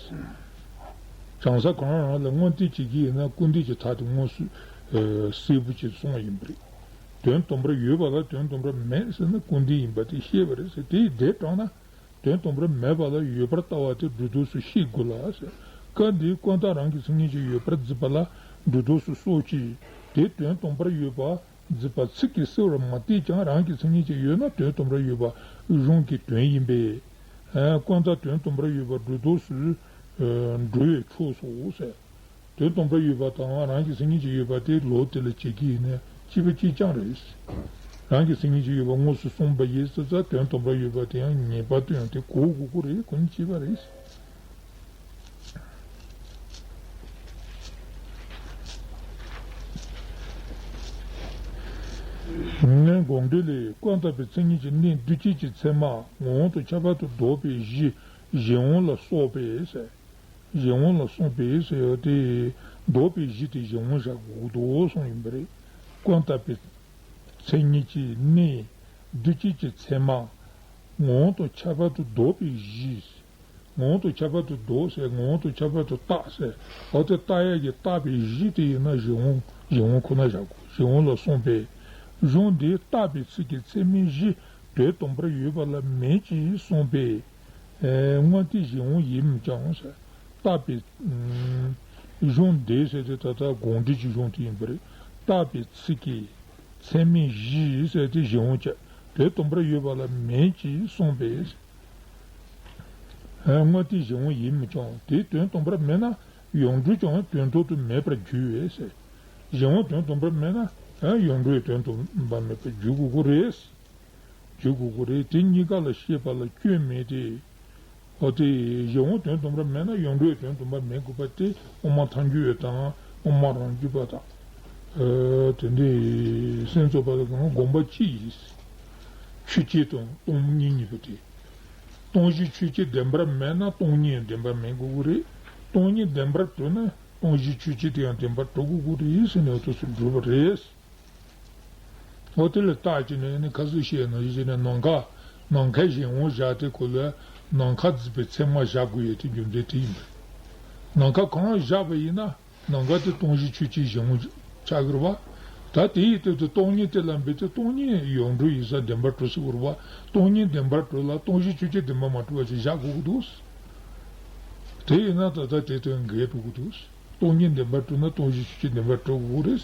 བྱང་ས་གང་རང་ལ་དངོས་འདེབས་བྱེད་ཀྱི་ཡིན་ན་སྐུར་འདེབས་ཀྱི་མཐའ་དེ་དངོས་སུ་གསལ་པོ་ཅིག་གསུངས་པ་ཡིན་པ་རེད། དོན་དམ་པར་ཡོད་པ་ལ་དོན་དམ་པར་མེད་ཟེར་ན་སྐུར་འདེབས་ཡིན་པ་དེ་བཤད་པ་རེད་ཟེར། དེ་དེ་དྲངས་ན། དོན་དམ་པར་མེད་པ་ལ་ཡོད་པར་ལྟ་བ་དེ་སྒྲུབ་ལྡོག་སུ་བཤད་དགོས་ལ་ཟེར། སྐབས་འདིའི་ཀུན་བརྟགས་རང་གི་མཚན་ཉིད་ཀྱིས་ཡོད་པར་བརྫིས་པ་ལ་སྒྲུབ་ལྡོག་སུ་སོགས་ཀྱིས་དེ་དོན་དམ་པར་ཡོད་པ་བརྫིས་པ་ཚིག་གིས་གསལ་བར་མ་བསྟན་ཀྱང་རང་གི་མཚན་ཉིད་ཀྱིས་ཡོད་ན་དོན་དམ་པར་ཡོད་པ་གཞུང་གི་དོན་ཡིན་པས། ཀུན་བརྟགས་དོན་དམ་པར་ཡོད་པ་སྒྲུབ་ལྡོག་སུ་འགྲོ་བས་ཆོག་སོ་ཟེར། དོན་དམ་པར་ཡོད་པ་དང་རང་གི་མཚན་ཉིད་ཀྱིས་ཡོད་པ་དེ་ལོག་དེ་ལ་བྱེད་ཀྱི་ཡིན་ན་གཅིག་པ་གཅིག་རྐྱང་རེད། རང་གི་མཚན་ཉིད་ཀྱིས་ཡོད་པ་དངོས་སུ་གསུངས་པ་ཡིན་ཙང་དོན་དམ་པར་ཡོད་པ་དེ་ཡང་ངེས་པར་དུ་ཡང་དེ་གོ་དགོས་ཀྱི་རེད། ཁོ་ནི་གཅིག་པ་རེད། ངས་དགོངས་འགྲེལ་ལས། ཀུན་བརྟགས་པའི་མཚན་ཉིད་ཀྱི་གནས་འདུས་བྱས་ཀྱི་ཚད་མ་ངོ་བོ་དང་ཁྱད་པར་དུ་ལྡོག་པའི་གཞི་གཞན་དབང་ལ་སོགས་པས་ཟེར། གཞན་དབང་ལ་སོགས་པས་ཟེར་ཡོད་དེ། ལྡོག་པའི་གཞི་དེ་གཞན་དབང་བཞག་དགོས་འདུག་གསུངས་ཡིན་པ་རེད། ཀུན་བརྟགས་པའི་མཚན་ཉིད་ཀྱི་གནས་འདུས་བྱས་ཀྱི་ཚད་མ་ངོ་བོ་དང་ཁྱད་པར་དུ་ལྡོག་པའི་གཞི། ངོ་བོ་དང་ཁྱད་པར་དུ་ལྡོག་ཟེར། ངོ་བོ་དང་ཁྱད་པར་དུ་བརྟགས་ཟེར། འོ་དེ་བརྟགས་ཡག་གི་བརྟགས་པའི་གཞི་དེ་ཡིན་ན་གཞན་དབང་གཞན་དབང་ཁོ་ན་བཞག་དགོས། གཞན་དབང་ལ་སོགས་པས། གཞུང་འདིས་བརྟགས་པའི་ཚིག་གི་ཚད་མའི་གཞི་དོན་དམ་པར་ཡོད་པ་ལ་མེད་ཅེས་གསུངས་པས། དངོས་དེ་གཞན་དབང་ཡིན་མི་ཀྱང་ཟེར། བརྟགས་པའི་གཞུང་འདི་ཟེར་དེ་ད་ལྟ་དགོངས་འགྲེལ་གྱི་གཞུང་དེ་ཡིན་པ་རེད། བརྟགས་པའི་ཚིག་གི་ཚད་མའི་གཞི་ཟེར་དེ་གཞན་དབང་བྱས། དོན་དམ་པར་ཡོད་པ་ལ་མེད་ཅེས་གསུངས་པས། དངོས་དེ་གཞན་དབང་ཡིན་མི་ཀྱང་དེ་དོན་དམ་པར་མེད་ན་ཡོངས་གྲུབ་ཀྱང་དོན་ཐོག་ཏུ་མེད་པར་འགྱུར་བས་ཟེར། གཞན་དབང་དོན་དམ་པར་མེད་ན་ཡོངས་གྲུབ་དོན་དམ་པར་མེད་པར་འགྱུར་དགོས་ཀྱི་རེད། འཇུག་དགོས་ཀྱི་རེད། དེ་གཉིས་ཀ་ལ་ཤེས་པ་ལ་སྐྱོན་མེད་དེ། འོ་དེ་གཞན་དབང་དོན་དམ་པར་མེད་ན་ཡོངས་གྲུབ་དོན་དམ་པར་མེད་དགོས་པ་དེ་དབུ་མ་ཐལ་འགྱུར་བ་དང་དབུ་མ་རང་རྒྱུད་པ་དང་། དེ་འདྲའི་སེམས་ཙོགས་པ་ལ་གང་དགོངས་པ་གཅིག་ཡིན། ཆོས་ཅན་དང་སྟོང་ཉིད་གཉིས་པོ་དེ། སྟོང་གཞི་ཆོས་ཅན་བདེན་པར་མེད་ན་སྟོང་ཉིད་བདེན་པར་མེད་དགོས་ཀྱི་རེད། སྟོང་ཉིད་བདེན་པར་གྲུབ་ན་སྟོང་གཞི་ཆོས་ཅན་དེ་ཡང་བདེན་པར་གྲུབ་དགོས་ཀྱི་རེད་ཟེར་ནས་འོ་དེ་ཚོ་གྲུབ་པ་རེད། འོ་དེ་ལ་བརྟགས་བྱས་ནས་ནི་ཁ་སང་བཤད་ནང་བཞིན་བྱས་ནས་ནམ་མཁའ་ནམ་མཁའི་གཞན་དབང་བཞག་དེ་ཁོ་ལ་ནམ་མཁའ་བརྫིས་པའི་ཚད་མ་བཞག་དགོས་ཡས་དེ་རྒྱུ་མཚན་དེ་ཡིན་པས། ནམ་མཁའ་གང་བཞག་པ་ཡིན་ན་ནམ་མཁའ་དེ་སྟོང་གཞི་ཆོས་ཅན་གཞན་དབང་ཆགས་ཀྱི་རེད་པ། ད་དེ་ཡི་སྟེང་དུ་སྟོང་ཉིད་དེ་ལ་འབད་དེ་སྟོང་ཉིད་ཡོངས་གྲུབ་ཡིན་ས་བདེན་པར་གྲུབ་སྲིད་ཀྱི་རེད་པ། སྟོང་ཉིད་བདེན་པར་གྲུབ་ལ་སྟོང་གཞི་ཆོས་ཅན་བདེན་པར་མ་གྲུབ་པ་ཞིག་བཞག་དགོས་ཀྱི་འདུག། དེ་ཡིན་ན་ད་ལྟ་དེ་དོན་འགལ་འགྲོ་གི་འདུག། སྟོང་ཉིད་བདེན་པར་གྲུབ་ན་སྟོང་གཞི་ཆོས་ཅན་བདེན་པར་གྲུབ་དགོས་རེད།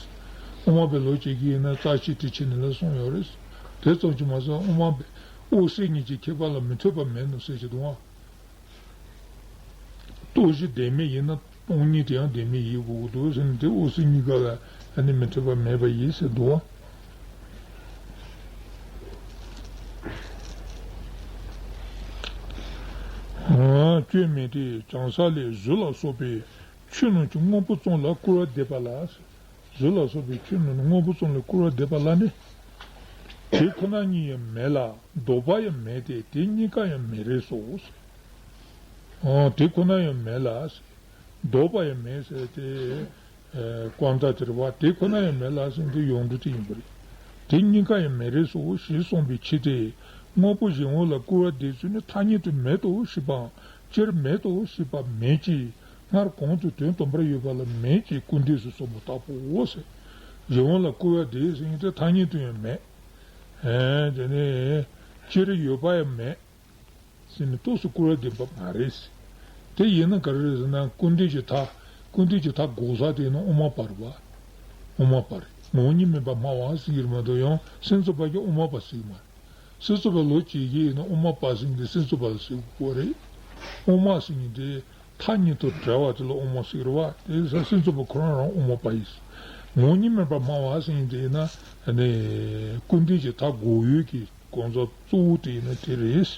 དབུ་མ་པའི་ལུགས་བྱེད་ཀྱི་ཡིན་ན་རྩ་ཤེ་ཊཱིཀ་ནས་ལ་གསུངས་ཡོད་རེད། དེ་ཙམ་གྱིས་མ་ཟད་དབུ་མ་པའི་འོད་གསལ་ཉིད་ཀྱི་ཁྱད་པར་ལ་མི་ལྟོས་པ་མེད་ནོ་ཟེར་གྱི་འདུག་ཨ། སྟོང་གཞི་བདེན་མེད་ཡིན་ན་སྟོང་ཉིད་དེ་ཡང་བདེན་མེད་ཡིན་དགོས་ཀྱི་འདུག་ཟེར་ནས་དེ་འོད་གསལ་གཉིས་ཀ་ལ་ཨ་ནི་མི་ལྟོས་པ་མེད་པ་ཡིན་ཟེར་འདུག་ཨ། སྐྱོན་མེད་དེ། བྱང་ས་ལས་གཟུགས་ལ་སོགས་པའི་ཆོས་རྣམས་ཀྱི་དངོས་པོ་ཙམ་ལ་སྐུར་བ་འདེབས་པ་ལ། གཟུགས་ལ་སོགས་པའི་ཆོས་རྣམས་ནི་དངོས་པོ་ཙམ་ལས་སྐུར་བ་འདེབས་པ་ལ་ནི། དེ་ཁོ་ན་ཉིད་ཡང་མེད་ལ་ལྡོག་པ་ཡང་མེད་དེ་དེ་གཉིས་ཀ་ཡང་མེད་རེད་སོ། ཨོ་དེ་ཁོ་ན་ཡང་མེད་ལ། ལྡོག་པ་ཡང་མེད་ཟེར་ཏེ། ཨེ་ཀུན་ད་དེར་བ་དེ་ཁོ་ན་ཡང་མེད་ལ་ཟེར་ཏེ་ཡོངས་གྲུབ་དེ་ཡིན་པ་རེད། དེ་གཉིས་ཀ་ཡང་མེད་རེད་སོ་ཞེས་གསུངས་པའི་ཕྱིར་ཏེ། དངོས་པོ་གཞན་དབང་ལ་སྐུར་བ་འདེབས་ཚུལ་ནི་ཐ་སྙད་དུ་མེད་དོ་ཞེས་པའམ་སྤྱིར་མེད་དོ་ཞེས་པ་མེད་ཀྱི། སྔར་གོང་དུ་དོན་སྟོང་པར་ཡོད་པ་ལ་མེད་ཀྱི་སྐུར་འདེབས་སུ་སོང་བ་ལྟ་བུའོ་ཟེར། གཞན་དབང་ལ་སྐུར་བ་འདེབས་ཟེར་མཁན་དེ་ཐ་སྙད་དུ་ཡང་མེད། ཨེ་དེ་ནས་སྤྱིར་ཡོད་པ་ཡང་མེད། ཟེར་ནས་རྟོགས་སུ་སྐུར་བ་འདེབས་པ་མ་རེད། དེ་ཡིན་ན་ག་རེ་རེད་ཟེར་ན་སྐུར་འདེབས་ཀྱི་མཐའ། སྐུར་འདེབས་ཀྱི་མཐའ་འགོག་ས་དེ་ནི་དབུ་མ་པ་རེད་བ། དབུ་མ་པ་རེད། ངོ་བོ་ཉིད་མེད་པར་སྨྲ་བ་ཟེར་གྱི་རེད་མ་གཏོགས་ཡང་སེམས་ཙམ་པ་གིས་དབུ་མ་པ་ཟེར་གྱི་མ་རེད། སེམས་ཙམ་པ་ལོ་གཅིག་གིས་ཡིན་ན་དབུ་མ་པ་ཟེར་མཁན་དེ་སེམས་ཙམ་པ་ལ་ཟེར་དགོས་རེད། དབུ་མ་ཟེར་མཁན་དེ་མཐའ་གཉིས་དང་བྲལ་བ་དེ་ལ་དབུ་མ་ཟེར་གྱི་རེད་བ། དེ་ས་སེམས་ཙམ་པ་ཁོ་རང་རང་དབུ་མ་པ་ཡིན། ངོ་བོ་ཉིད་མེད་པར་སྨྲ་བ་ཟེར་མཁན་དེ་ཡིན་ན་ནི་སྐུར་འདེབས་ཀྱི་མཐའ་འགོག་ཡུལ་གྱི། གང་ཟག་གཙོ་བོ་དེ་ཡིན་ན་དེ་རེད།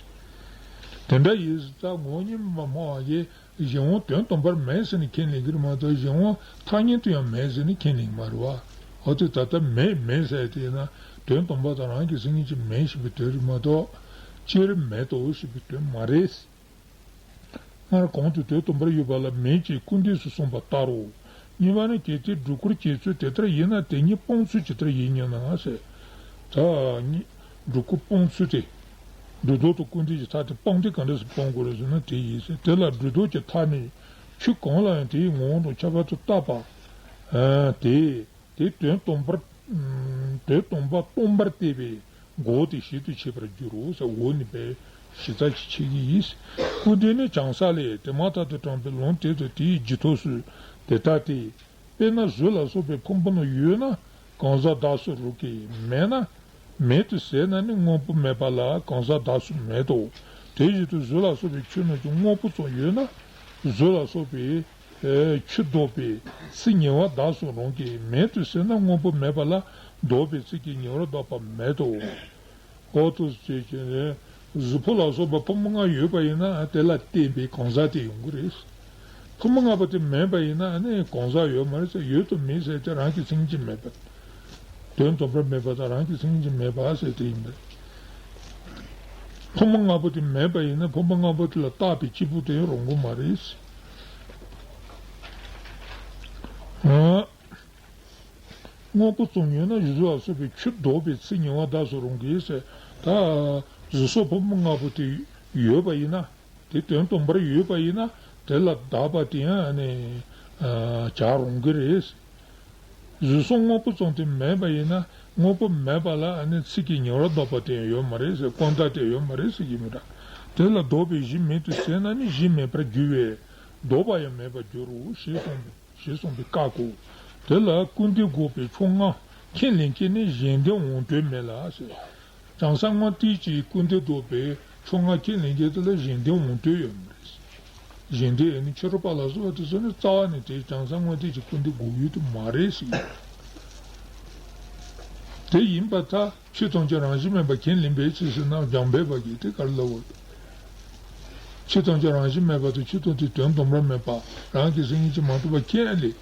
དེ་འདྲ་ཡིན་ཙང་ངོ་བོ་ཉིད་མེད་པར་སྨྲ་བ་ཡིས་གཞན་དབང་དོན་དམ་པར་མེད་ཟེར་ནས་ཁས་ལེན་གྱི་རེད་མ་གཏོགས་གཞན་དབང་ཐ་སྙད་དུ་ཡང་མེད་ཟེར་ནས་ཁས་ལེན་གྱི་མ་རེད་བ། འོ་དེ་ད་ལྟ་མེད་མེད་ཟེར་དེ་ཡིན་ན་དོན་དམ་པ་དང་རང་གི་སེམས་ཉིད་ཀྱིས་མེད་ཞེས་པའི་དོན་རེད་མ་གཏོགས་སྤྱིར་མེད་དོ་ཞེས་པའི་དོན་མ་རེད། སྔར་གོང་དུ་དོན་དམ་པར་ཡོད་པ་ལ་མེད་ཅེས་སྐུར་འདེབས་སུ་གསུངས་པ་ལྟར་རོ། གཉིས་པ་ནི་གལ་ཏེ་སྒྲོ་སྐུར་བྱེད་ཚུལ་དེ་ལྟར་ཡིན་ན་དེ་ཉིད་སྤང་ཚུལ་ཇི་ལྟར་ཡིན་སྙམ་ན་ཟེར། ད་ནི་སྒྲོ་སྐུར་སྤང་ཚུལ་དེ། སྒྲོ་འདོགས་དང་སྐུར་འདེབས་ཀྱི་མཐའ་དེ་སྤང་དེ་ག་འདྲ་སེ་སྤང་དགོས་རེད་ཟེར་ན་དེ་ཡིན་ཟེར། དེ་ལ་སྒྲོ་འདོགས་ཀྱི་མཐའ་ནི་ཆོས་གང་ལ་ཡང་དེའི་ངོ་བོ་དང་ཁྱད་པར་དུ་བཏགས་པ། ཨ་དེ། དེ་དོན་དམ་པར། དོན་དམ་པ་སྟོང་པར་བལྟས་པས་འགོག་སྟེ་གཞན་དུ་ཕྱེ་བར་འགྱུར་རོ་ཟེར། འོག་ནས་པའི་གཞི་རྩ་གཅིག་ཕྱེ་གི་ཡིན། སྐུར་འདེབས་ནི་བྱང་ས་ལས་དེ་མ་ཐག་ཏུ་དྲངས་པའི་ལུང་དེ་དང་དེའི་རྗེས་ཐོབ་སུ་དེ་ལྟ་སྟེ། དཔེར་ན་གཟུགས་ལ་སོགས་པའི་ཕུང་པོ་རྣམས་ཡོད་ན་གང་ཟག་བདག་སོགས་རང་གིས་མེད་ན། མེད་དུ་ཟད་ན་ནི་དངོས་པོ་མེད་པ་ལ་གང་ཟག་བདག་སོགས་མེད་དོ། དེ་བཞིན་དུ་གཟུགས་ལ་སོགས་པའི་ཆོས་རྣམས་ཀྱི་དངོས་པོ་ཙམ་ཡོད་ན་གཟུགས་ལ་སོགས་པའི། ཨེ་ཆོས་ལྡོག་པའི་ཚིག་ཉེ་བར་བསྡམས་སོ་རང་གིས་མེད་དུ་ཟད་ན་དངོས་པོ་མེད་པ་ལ་ལྡོག་པའི་ཚིག་གིས་ཉེ་བར་བསྡམས་པ་མེད་དོ། འོ་ཐུགས་རྗེ་ཆེ་ནས་གཟུགས་པོ་ལ་སོགས་པ་ཕུང་པོ་ལྔ་ཡོད་པ་ཡིན་ན་དེ་ལ་བརྟེན་པའི་གང་ཟག་དེ་ཡོང་གི་རེད། ཕུང་པོ་ལྔ་པོ་དེ་མེད་པ་ཡིན་ན་ནི་གང་ཟག་ཡོད་མ་རེད་ཟེར། ཡོད་དང་མེད་ཟེར་དེ་རང་གི་མཚན་ཉིད་ཀྱིས་མེད་པ། དོན་དམ་པར་མེད་པ་དང་རང་གི་མཚན་ཉིད་ཀྱིས་མེད་པ་ཟེར་དེ་ཡིན་པས། ཕུང་པོ་ལྔ་པོ་དེ་མེད་པ་ཡིན་ན་ཕུང་པོ་ལྔ་པོ་དེ་ལ་བཏགས་པའི་སྐྱེས་བུ་དེ་རང་གི་མ་རེད། ཨ། དངོས་པོ་ཙམ་ཡོད་ན་གཟུགས་ལ་སོགས་པའི་ཆོས་ལྡོག་པའི་ཚིག་ཉེ་བར་བསྡམས་སོ་རང་གིས་ཟེར། ད་གཟུགས་སོགས་ཕུང་པོ་ལྔ་པོ་དེ་ཡོད་པ་ཡིན་ན། དེ་དོན་དམ་པར་ཡོད་པ་ཡིན་ན་དེ་ལ་བརྡབས་པ་དེ་ཡང་ནི་བྱ་རུང་གི་རེད། གཟུགས་སོགས་དངོས་པོ་ཙམ་དེ་མེད་པ་ཡིན་ན་དངོས་པོ་མེད་པ་ལ་ནི་ཚིག་གིས་ཉེ་བར་བརྡབས་པ་དེ་ཡང་ཡོད་མ་རེད་ཟེར། ཀུན་ད་དེ་ཡོད་མ་རེད་ཟེར་གྱི་མི་འདྲ། དེ་ལ་ལྡོག་པའི་གཞི་མེད་དུ་ཟད་ན་ནི་གཞི་མེད་པར་འགྱུར་བས་ལྡོག་པ་ཡང་མེད་པར་འགྱུར་རོ་ཞེས་གསུངས་པས། ཞེས་གསུངས་པའི་བཀའ་གོ། དེ་ལ་སྐུར་འདེབས་འགོག་པའི་ཕྱོགས་སྔ་ཁས་ལེན་མཁན་ནི་གཞན་ལྡན་དབང་གྲོལ་མེད་ལ་ཟེར། བྱང་ས་སྔོན་དུས་ཀྱི་སྐུར་འདེབས་འགོག་པའི་ཕྱོགས་སྔ་ཁས་ལེན་མཁན་དེ་ལ་གཞན་ལྡན་དབང་གྲོལ་ཡོད་མ་རེད། གཞན་ལྡན་ནི་ཕྱི་རོལ་པ་ལ་སོགས་པ་དེ་ཚོ་ནི་རྩ་བ་ནས་དེ་བྱང་ས་སྔོན་དུས་ཀྱི་སྐུར་འདེབས་འགོག་ཡུལ་དུ་མ་རེད་ཟེར། དེ་ཡིན་པར་ཐལ། ཆོས་ཐམས་ཅད་རང་བཞིན་མེད་པར་ཁས་ལེན་པའི་ཕྱིར་ཟེར་ན་འཇམ་དཔལ་དཔའ་གིས་དེ་ག་རེ་ལབ་པ། ཆོས་ཐམས་ཅད་རང་བཞིན་མེད་པ་དང་ཆོས་ཐམས་ཅད་དོན་དམ་པར་མེད་པ་རང་གི་སེམས་ཉིད་ཀྱིས་མ་གྲུབ་པ་ཁས་ལེན།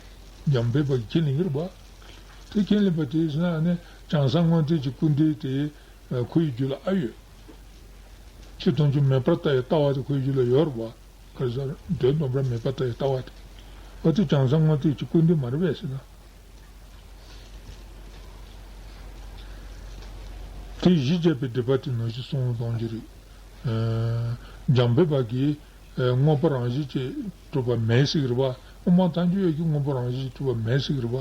འཇམ་དཔལ་དཔའ་གིས་ཁས་ལེན་གྱི་རེད་པ། དེ་ཁས་ལེན་པ་དེ་ཟེར་ན་ནི་བྱང་ས་སྔོན་དུས་ཀྱི་སྐུར་འདེབས་དེ་ཁོ་ཡི་རྒྱུད་ལ་ཨ་ཡོད། ཆོས་ཐམས་ཅད་མེད་པར་ལྟ་བའི་ལྟ་བ་དེ་ཁོ་ཡི་རྒྱུད་ལ་ཡོད་རེད་པ། ག་རེ་ཟེར། དོན་དམ་པར་མེད་པར་ལྟ་བའི་ལྟ་བ་དེ། འོ་དེ་བྱང་ས་སྔོན་དུས་ཀྱི་སྐུར་འདེབས་མ་རེད་པས་ཟེར་ན། དེ་གཞི་བཅད་པའི་སྒྲུབ་པ་དེ་ནང་བཞིན་གསུངས་གཏོང་རྒྱུ་རེད། ཨ། འཇམ་དཔལ་དཔའ་གིས། ཨ། དངོས་པོ་རང་བཞིན་གྱིས་གྲུབ་པ་མེད་ཟེར་གྱི་རེད་པ། དབུ་མ་ཐལ་འགྱུར་བས་ཀྱང་དངོས་པོ་རང་བཞིན་གྱིས་གྲུབ་པ་མེད་ཟེར་གྱི་རེད་པ།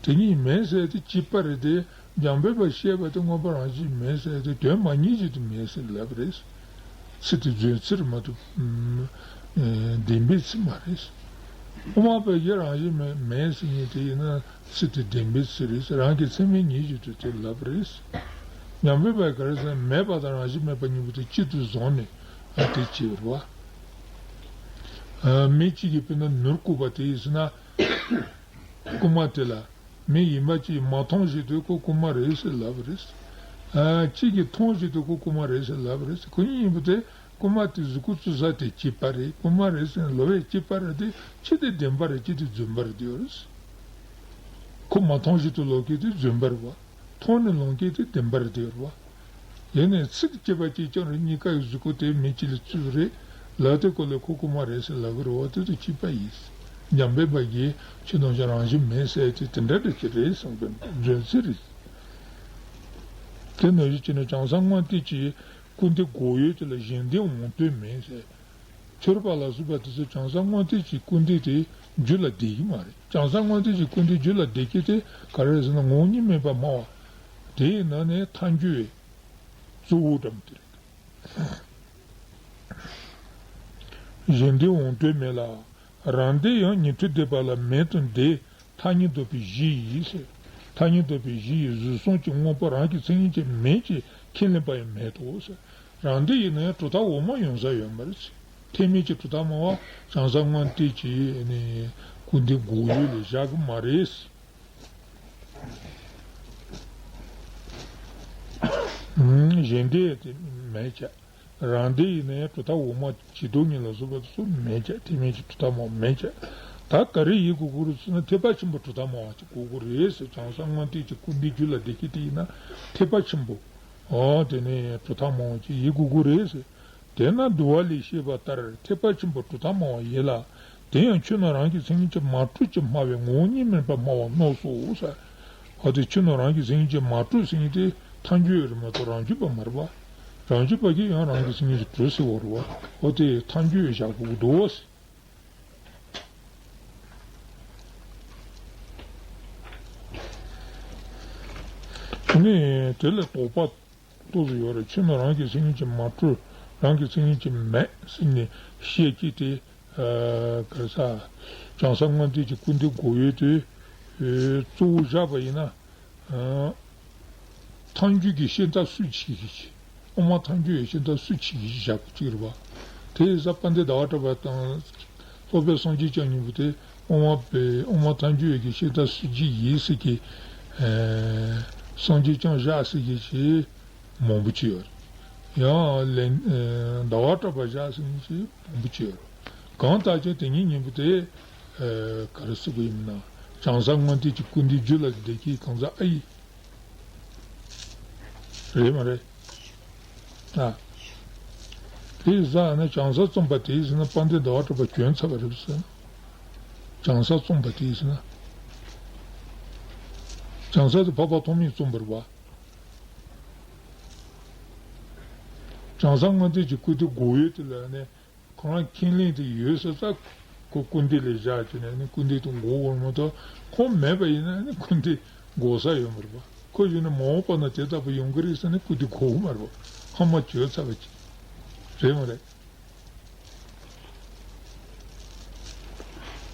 དེ་གཉིས་མེད་ཟེར་དེ་གཅིག་པ་རེད་དེ། འཇམ་དཔལ་དཔའ་བཤད་པ་དེ་དངོས་པོ་རང་བཞིན་མེད་ཟེར་དེ་དོན་མ་ངེས་བཞིན་དུ་མེད་ཟེར་ལབ་རེད། ཚིག་དེ་བརྗོད་ཚིག་རེད་མ་གཏོགས། ཨ། བདེན་པའི་ཚིག་མ་རེད། དབུ་མ་པས་ཀྱི་རང་བཞིན་མེད་མེད་ཟེར་མཁན་དེ་ཡིན་ན་ཚིག་དེ་བདེན་པའི་ཚིག་རེད། རང་གི་ཚད་མས་ངེས་བཞིན་དུ་དེ་ལབ་རེད། འཇམ་དཔལ་དཔའ་ག་རེ་ཟེར་ན་མེད་པ་དང་རང་བཞིན་མེད་པ་གཉིས་པོ་དེ་གཅིག་ཏུ་བཟུང་ནས་ཨ་དེ་བྱས་པ་རེད་པ། ཨ། མི་གཅིག་གིས་དཔེར་ན་ནོར་བརྐུས་པ་དེ་ཡིན་ཟེར་ན། རྐུན་མ་དེ་ལ་མི་གཞན་པ་གཅིག་མ་མཐོང་བཞིན་དུ་ཁོ་རྐུན་མ་རེད་ཟེར་ལབ་པ་རེད། ཨ། གཅིག་གིས་མཐོང་བཞིན་དུ་ཁོ་རྐུན་མ་རེད་ཟེར་ལབ་པ་རེད། ཁོ་གཉིས་ཡིན་པ་དེ་རྐུན་མ་དེ་གཟུགས་སྐུ་བཙུགས་ས་དེ་གཅིག་པ་རེད། རྐུན་མ་རེད་ཟེར་ལབ་པའི་གཅིག་པ་རེད་དེ་གཅིག་དེ་བདེན་པ་རེད། གཅིག་དེ་རྫུན་པ་རེད་དེ་ཡོད་རེད། ཁོ་མ་མཐོང་བཞིན་དུ་ལོག་མཁན་དེ་རྫུན་པ་རེད་བ། མཐོང་ནས་ལོག་མཁན་དེ་བདེན་པ་རེད་དེ་རེད་བ། ཡིན་ནའི་ཚིག་སྐྱེས་པ་གཅིག་ཀྱང་རེད། གཉིས་ཀ་ཡི་གཟུགས་པོ་དེ་མི་གཅིག་ལ་བཙུགས་རེད་ལབ་དེ་ཁོ་ལ་ཁོ་ཁོ་མ་རེད་ཟེར་ལབ་གི་རེད་བ། དེ་དང་གཅིག་པ་ཡིན། འཇམ་དཔལ་དཔལ་གྱིས་ཁྱེད་རྣམས་ཀྱི་རང་བཞིན་མེད་ཟེར་དེ་དེ་འདྲ་འདྲ་ཅིག་རེད་གསུངས་པའི་རྫུན་ཚིག་རེད། དེ་ནང་བཞིན་བྱས་ནས་བྱང་སེམས་མངོན་བསྟོད་ཀྱི་སྐུར་འདེབས་འགོག་ཡུལ་དེ་ལ་གཞན་སྡེའི་འོང་འདོད་མེད་ཟེར། ཆོས་རབ་པ་ལ་སོགས་པ་དེ་ཚོས་བྱང་སེམས་མངོན་བསྟོད་ཀྱི་སྐུར་འདེབས་དེ་རྒྱུད་ལ་བསྡད་ཀྱི་མ་རེད། བྱང་སེམས་མངོན་བསྟོད་ཀྱི་སྐུར་འདེབས་རྒྱུད་ལ་བསྡད་ཀྱི་དེ་ག་རེ་རེད་ཟེར་ན། ངོ་བོ་ཉིད་མིན་པར་སྨྲ་བ། དེའི་ནང་ནས་ཐལ་འགྱུར་བའི་གཙོ་བོ་འགྲམ་དེ་རེད། གཞན་སྡེའི་འོང་འདོད་མེད་ལ། རང་སྡེ་ཡང་ཉན་ཐོས་སྡེ་པ་ལ་མེད་དང་འདྲའི་ཐ་སྙད་འདོགས་པའི་གཞི་ཡིས་ཟེར། ཐ་སྙད་འདོགས་པའི་གཞི་ཡིས་གཟུགས་གསུམ་གྱི་དངོས་པོ་རང་གི་མཚན་ཉིད་ཀྱིས་མེད་ཅེས་ཁས་ལེན་པ་ཡང་མེད་དོ་ཟེར། རང་སྡེ་ཡིན་ན་ཡང་གྲུབ་མཐའ་འོག་མ་ཡོང་ས་ཡོད་མ་རེད་ཟེར། ཐེག་དམན་གྱི་གྲུབ་མཐའ་སྨྲ་བ་བྱང་སེམས་མངོན་བསྟོད་ཀྱི་ནི་སྐུར་འདེབས་འགོག་ཡུལ་ལ་བཞག་གི་མ་རེད། གཞན་སྡེ་དེ་མེད་ཀྱང་། རང་སྡེ་ཡིན་ན་ཡང་གྲུབ་མཐའ་འོག་མ་ཇི་ལྟ་བ་ཉིད་ལ་སོགས་པ་དེ་ཚོ་མེད་ཀྱང་། ཐེག་དམན་གྱི་གྲུབ་མཐའ་སྨྲ་བ་མེད་ཀྱང་། ད་ག་རེ་ཡིན་དགོས་ཀྱི་རེད་ཟེར་ན། ཐེག་པ་ཆེན་པོའི་གྲུབ་མཐའ་སྨྲ་བ་ཅིག་དགོས་ཀྱི་རེད་ཟེར། བྱང་སེམས་མངོན་བསྟོད་ཀྱི་སྐུར་འདེབས་རྒྱུད་ལ་བསྡད་མཁན་དེ་ཡིན་ན་ཐེག་པ་ཆེན་པོ། འོ་དེ་ནས་གྲུབ་མཐའ་སྨྲ་བ་ཅིག་ཡིན་དགོས་ཀྱི་རེད་ཟེར། དེས་ན་འདུལ་བ་ལས་བཤད་པ་ལྟར་ཐེག་པ་ཆེན་པོའི་གྲུབ་མཐའ་སྨྲ་བ་ཡིན་ལ། དེ་ཡང་ཆོས་རྣམས་རང་གི་མཚན་ཉིད་ཀྱིས་མ་གྲུབ་ཅེས་སྨྲ་བའི་ངོ་བོ་ཉིད་མིན་པར་སྨྲ་བ་རྣམས་སོ་ཟེར། འོ་དེ་ཆོས་རྣམས་རང་གི་མཚན་ཉིད་ཀྱིས་མ་གྲུབ་ཟེར་མཁན་དེ་ཐལ་འགྱུར་བ་རེད་མ་གཏོགས་རང་རྒྱུད་པ་མ་རེད་པ། རང་རྒྱུད་པ་གིས་ཡང་རང་གི་མཚན་ཉིད་ཀྱིས་གྲུབ་ཟེར་བ་རེད་པ། འོ་དེ་ཐལ་འགྱུར་བ་བཞག་དགོས་ཀྱི་འདུག་ཟེར། དེ་ནས་དེ་ལ་དོགས་པ་ཏོག་ཙམ་ཡོད་རེད། ཆོས་རྣམས་རང་གི་མཚན་ཉིད་ཀྱིས་མ་གྲུབ། རང་གི་མཚན་ཉིད་ཀྱིས་མེད་ཟེར་ནས་བཤད་ཀྱི་དེ། ཨ་ག་རེ་ཟ། བྱང་སེམས་མངོན་བསྟོད་ཀྱི་སྐུར་འདེབས་འགོག་ཡུལ་དེ། ཨེ་གཙོ་བོ་བཞག་པ་ཡིན་ན། ཨ་ཐལ་འགྱུར་གྱི་ཤེས་མཐའ་སུས་ཕྱེ་གི་ཕྱེ། དབུ་མ་ཐལ་འགྱུར་བའི་ཤེས་མཐའ་སུས་ཕྱེ་གི་ཕྱེ་བཞག་པ་གཅིག་རེད་པ། དེ་ཡིན་ཙང་དཔལ་ལྡན་ཟླ་བ་གྲགས་པ་དང་། སློབ་དཔོན་སངས་རྒྱས་བསྐྱངས་གཉིས་པོ་དེ་དབུ་མ་པའི་དབུ་མ་ཐལ་འགྱུར་བའི་གི་ཤེས་མཐའ་སུས་ཕྱེ་གི་ཡིན་ཟེར་གི། ཨེ་སངས་རྒྱས་བསྐྱངས་བཞག་ཟེར་གི་ཕྱེ། མང་པོ་ཅིག་ཡོད་རེད། ཡང་ལན་ཨེ་ཟླ་བ་གྲགས་པ་བཞག་ཟེར་མཁན་ཞིག་མང་པོ་ཅིག་ཡོད་རེད། གང་ལྟར་ཀྱང་དེ་གཉིས་གཉིས་པོ་དེ་ཨེ་ག་རེ་ཟེར་དགོས་ཡིན་ན། བྱང་སེམས་མངོན་བསྟོད་ཀྱི་སྐུར་འདེབས་རྒྱུད་ལ་བསྡད་མཁན་གང་ཟག་ཨ་ཡིན། རེད་མ་རེད། ཨ། དེ་ཡིན་ཙང་ནི་བྱང་སེམས་རྩོམ་པ་དེ་ཡིན་ཟེར་ན་དཔལ་ལྡན་ཟླ་བ་གྲགས་པ་གྱོན་ཚར་བ་རེད་ཟེར་ན། བྱང་སེམས་རྩོམ་པ་དེ་ཡིན་ཟེར་ན། བྱང་སེམས་དེ་འཕགས་པ་ཐོགས་མེད་རྩོམ་པ་རེད་པ། བྱང་སེམས་མངོན་བསྟོད་ཀྱི་སྐུར་འདེབས་འགོག་ཡུལ་དེ་ལ་ནི་ཁོ་རང་ཁས་ལེན་དེ་ཡོད་ཟེར་ཙང་ཁོ་སྐུར་འདེབས་ལ་བཞག་བྱས་ནས་ནི་སྐུར་འདེབས་དེ་འགོག་དགོས་མ་གཏོགས། ཁོ་མེད་པ་ཡིན་ན་ནི་སྐུར་འདེབས་འགོག་ས་ཡོད་མ་རེད་པ། ཁོ་ཡིན་ན་མ་འོངས་པ་ན་དེ་ལྟ་བུ་ཡོང་གི་རེད་ཟེར་ནས་སྐུར་འདེབས་འགོག་གི་མ་རེད་པ། ཧ་མ་གྱོན་ཚར་བ་ཅིག་རེད་མ་རེད།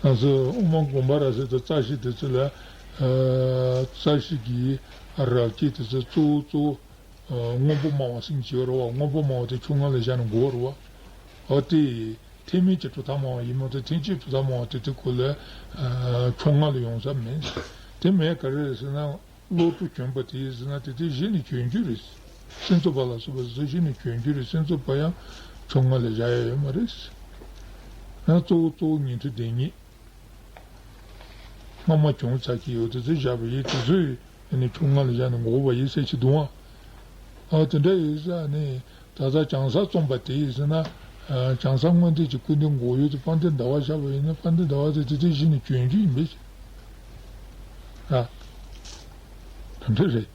ང་ཚོ་དབུ་མ་དགོངས་པ་རབ་གསལ་དང་རྩ་ཤེ་དེ་ཚོ་ལ། ཨ་རྩ་ཤེ་གི་རབ་བྱེད་དེ་ཚོ་གཙོ་བོ་གཙོ་བོ་ཨ་སྔོན་པོ་སྨྲ་བ་ཟེར་གྱི་ཡོད་རེད་པ། སྔོན་པོ་སྨྲ་བ་དེ་ཕྱོགས་སྔ་ལ་བཞག་ནས་འགོག་རེད་པ། འོ་དེ་ཐེག་དམན་གྱི་གྲུབ་མཐའ་སྨྲ་བ་ཡིན་མ་གཏོགས་ཐེག་ཆེན་གྲུབ་མཐའ་སྨྲ་བ་དེ་དེ་ཁོ་ལ་ཨ་ཕྱོགས་སྔ་ལ་ཡོང་ས་མེད། དེ་མེད་ག་རེ་རེད་ཟེར་ན། བློ་གྲོས་གྱོན་པ་དེ་ཡིན་ཟེར་ན་དེ་དེ་གཞི་ནས་གྱོན་རྒྱུ་རེད། སེམས་ཚོར་བ་ལ་སོགས་པ་དེ་ཚོ་གཞི་ནས་གྱོན་རྒྱུ་རེད། སེམས་ཚོར་བ་ཡང་ཕྱོགས་སྔ་ལ་བཞག་ཡ་ཡོད་མ་རེད། ཡང་གཙོ་བོ་གཙོ་བོ་ཉན་ཐོས་སྡེ་གཉིས་སྔ་མ་བྱུང་ཚར་གྱི་ཡོད་དེ་ཚོ་བཞག་པ་ཡིན། དེ་ཚོ་ཡིན་ནས་ཕྱོགས་སྔ་ལ་བཞག་ནས་འགོག་པ་ཡིན་ཟེར་གྱི་འདུག་ཨ། ཨ་དེ་འདྲ་ཡིན་ཟེར་ནས། ད་ལྟ་བྱང་སེམས་རྩོམ་པ་དེ་ཡིན་ཟེར་ན། ཨ་བྱང་སེམས་མངོན་བསྟོད་ཀྱི་སྐུར་འདེབས་འགོག་ཡུལ་དེ་དཔལ་ལྡན་ཟླ་བ་བཞག་པ་ཡིན་ན། དཔལ་ལྡན་ཟླ་བ་དེ་དེ་དེ་གཞི་ནས་གྱོན་རྒྱུ་ཡིན་པས། ཨ་དེ་འདྲ་རེད།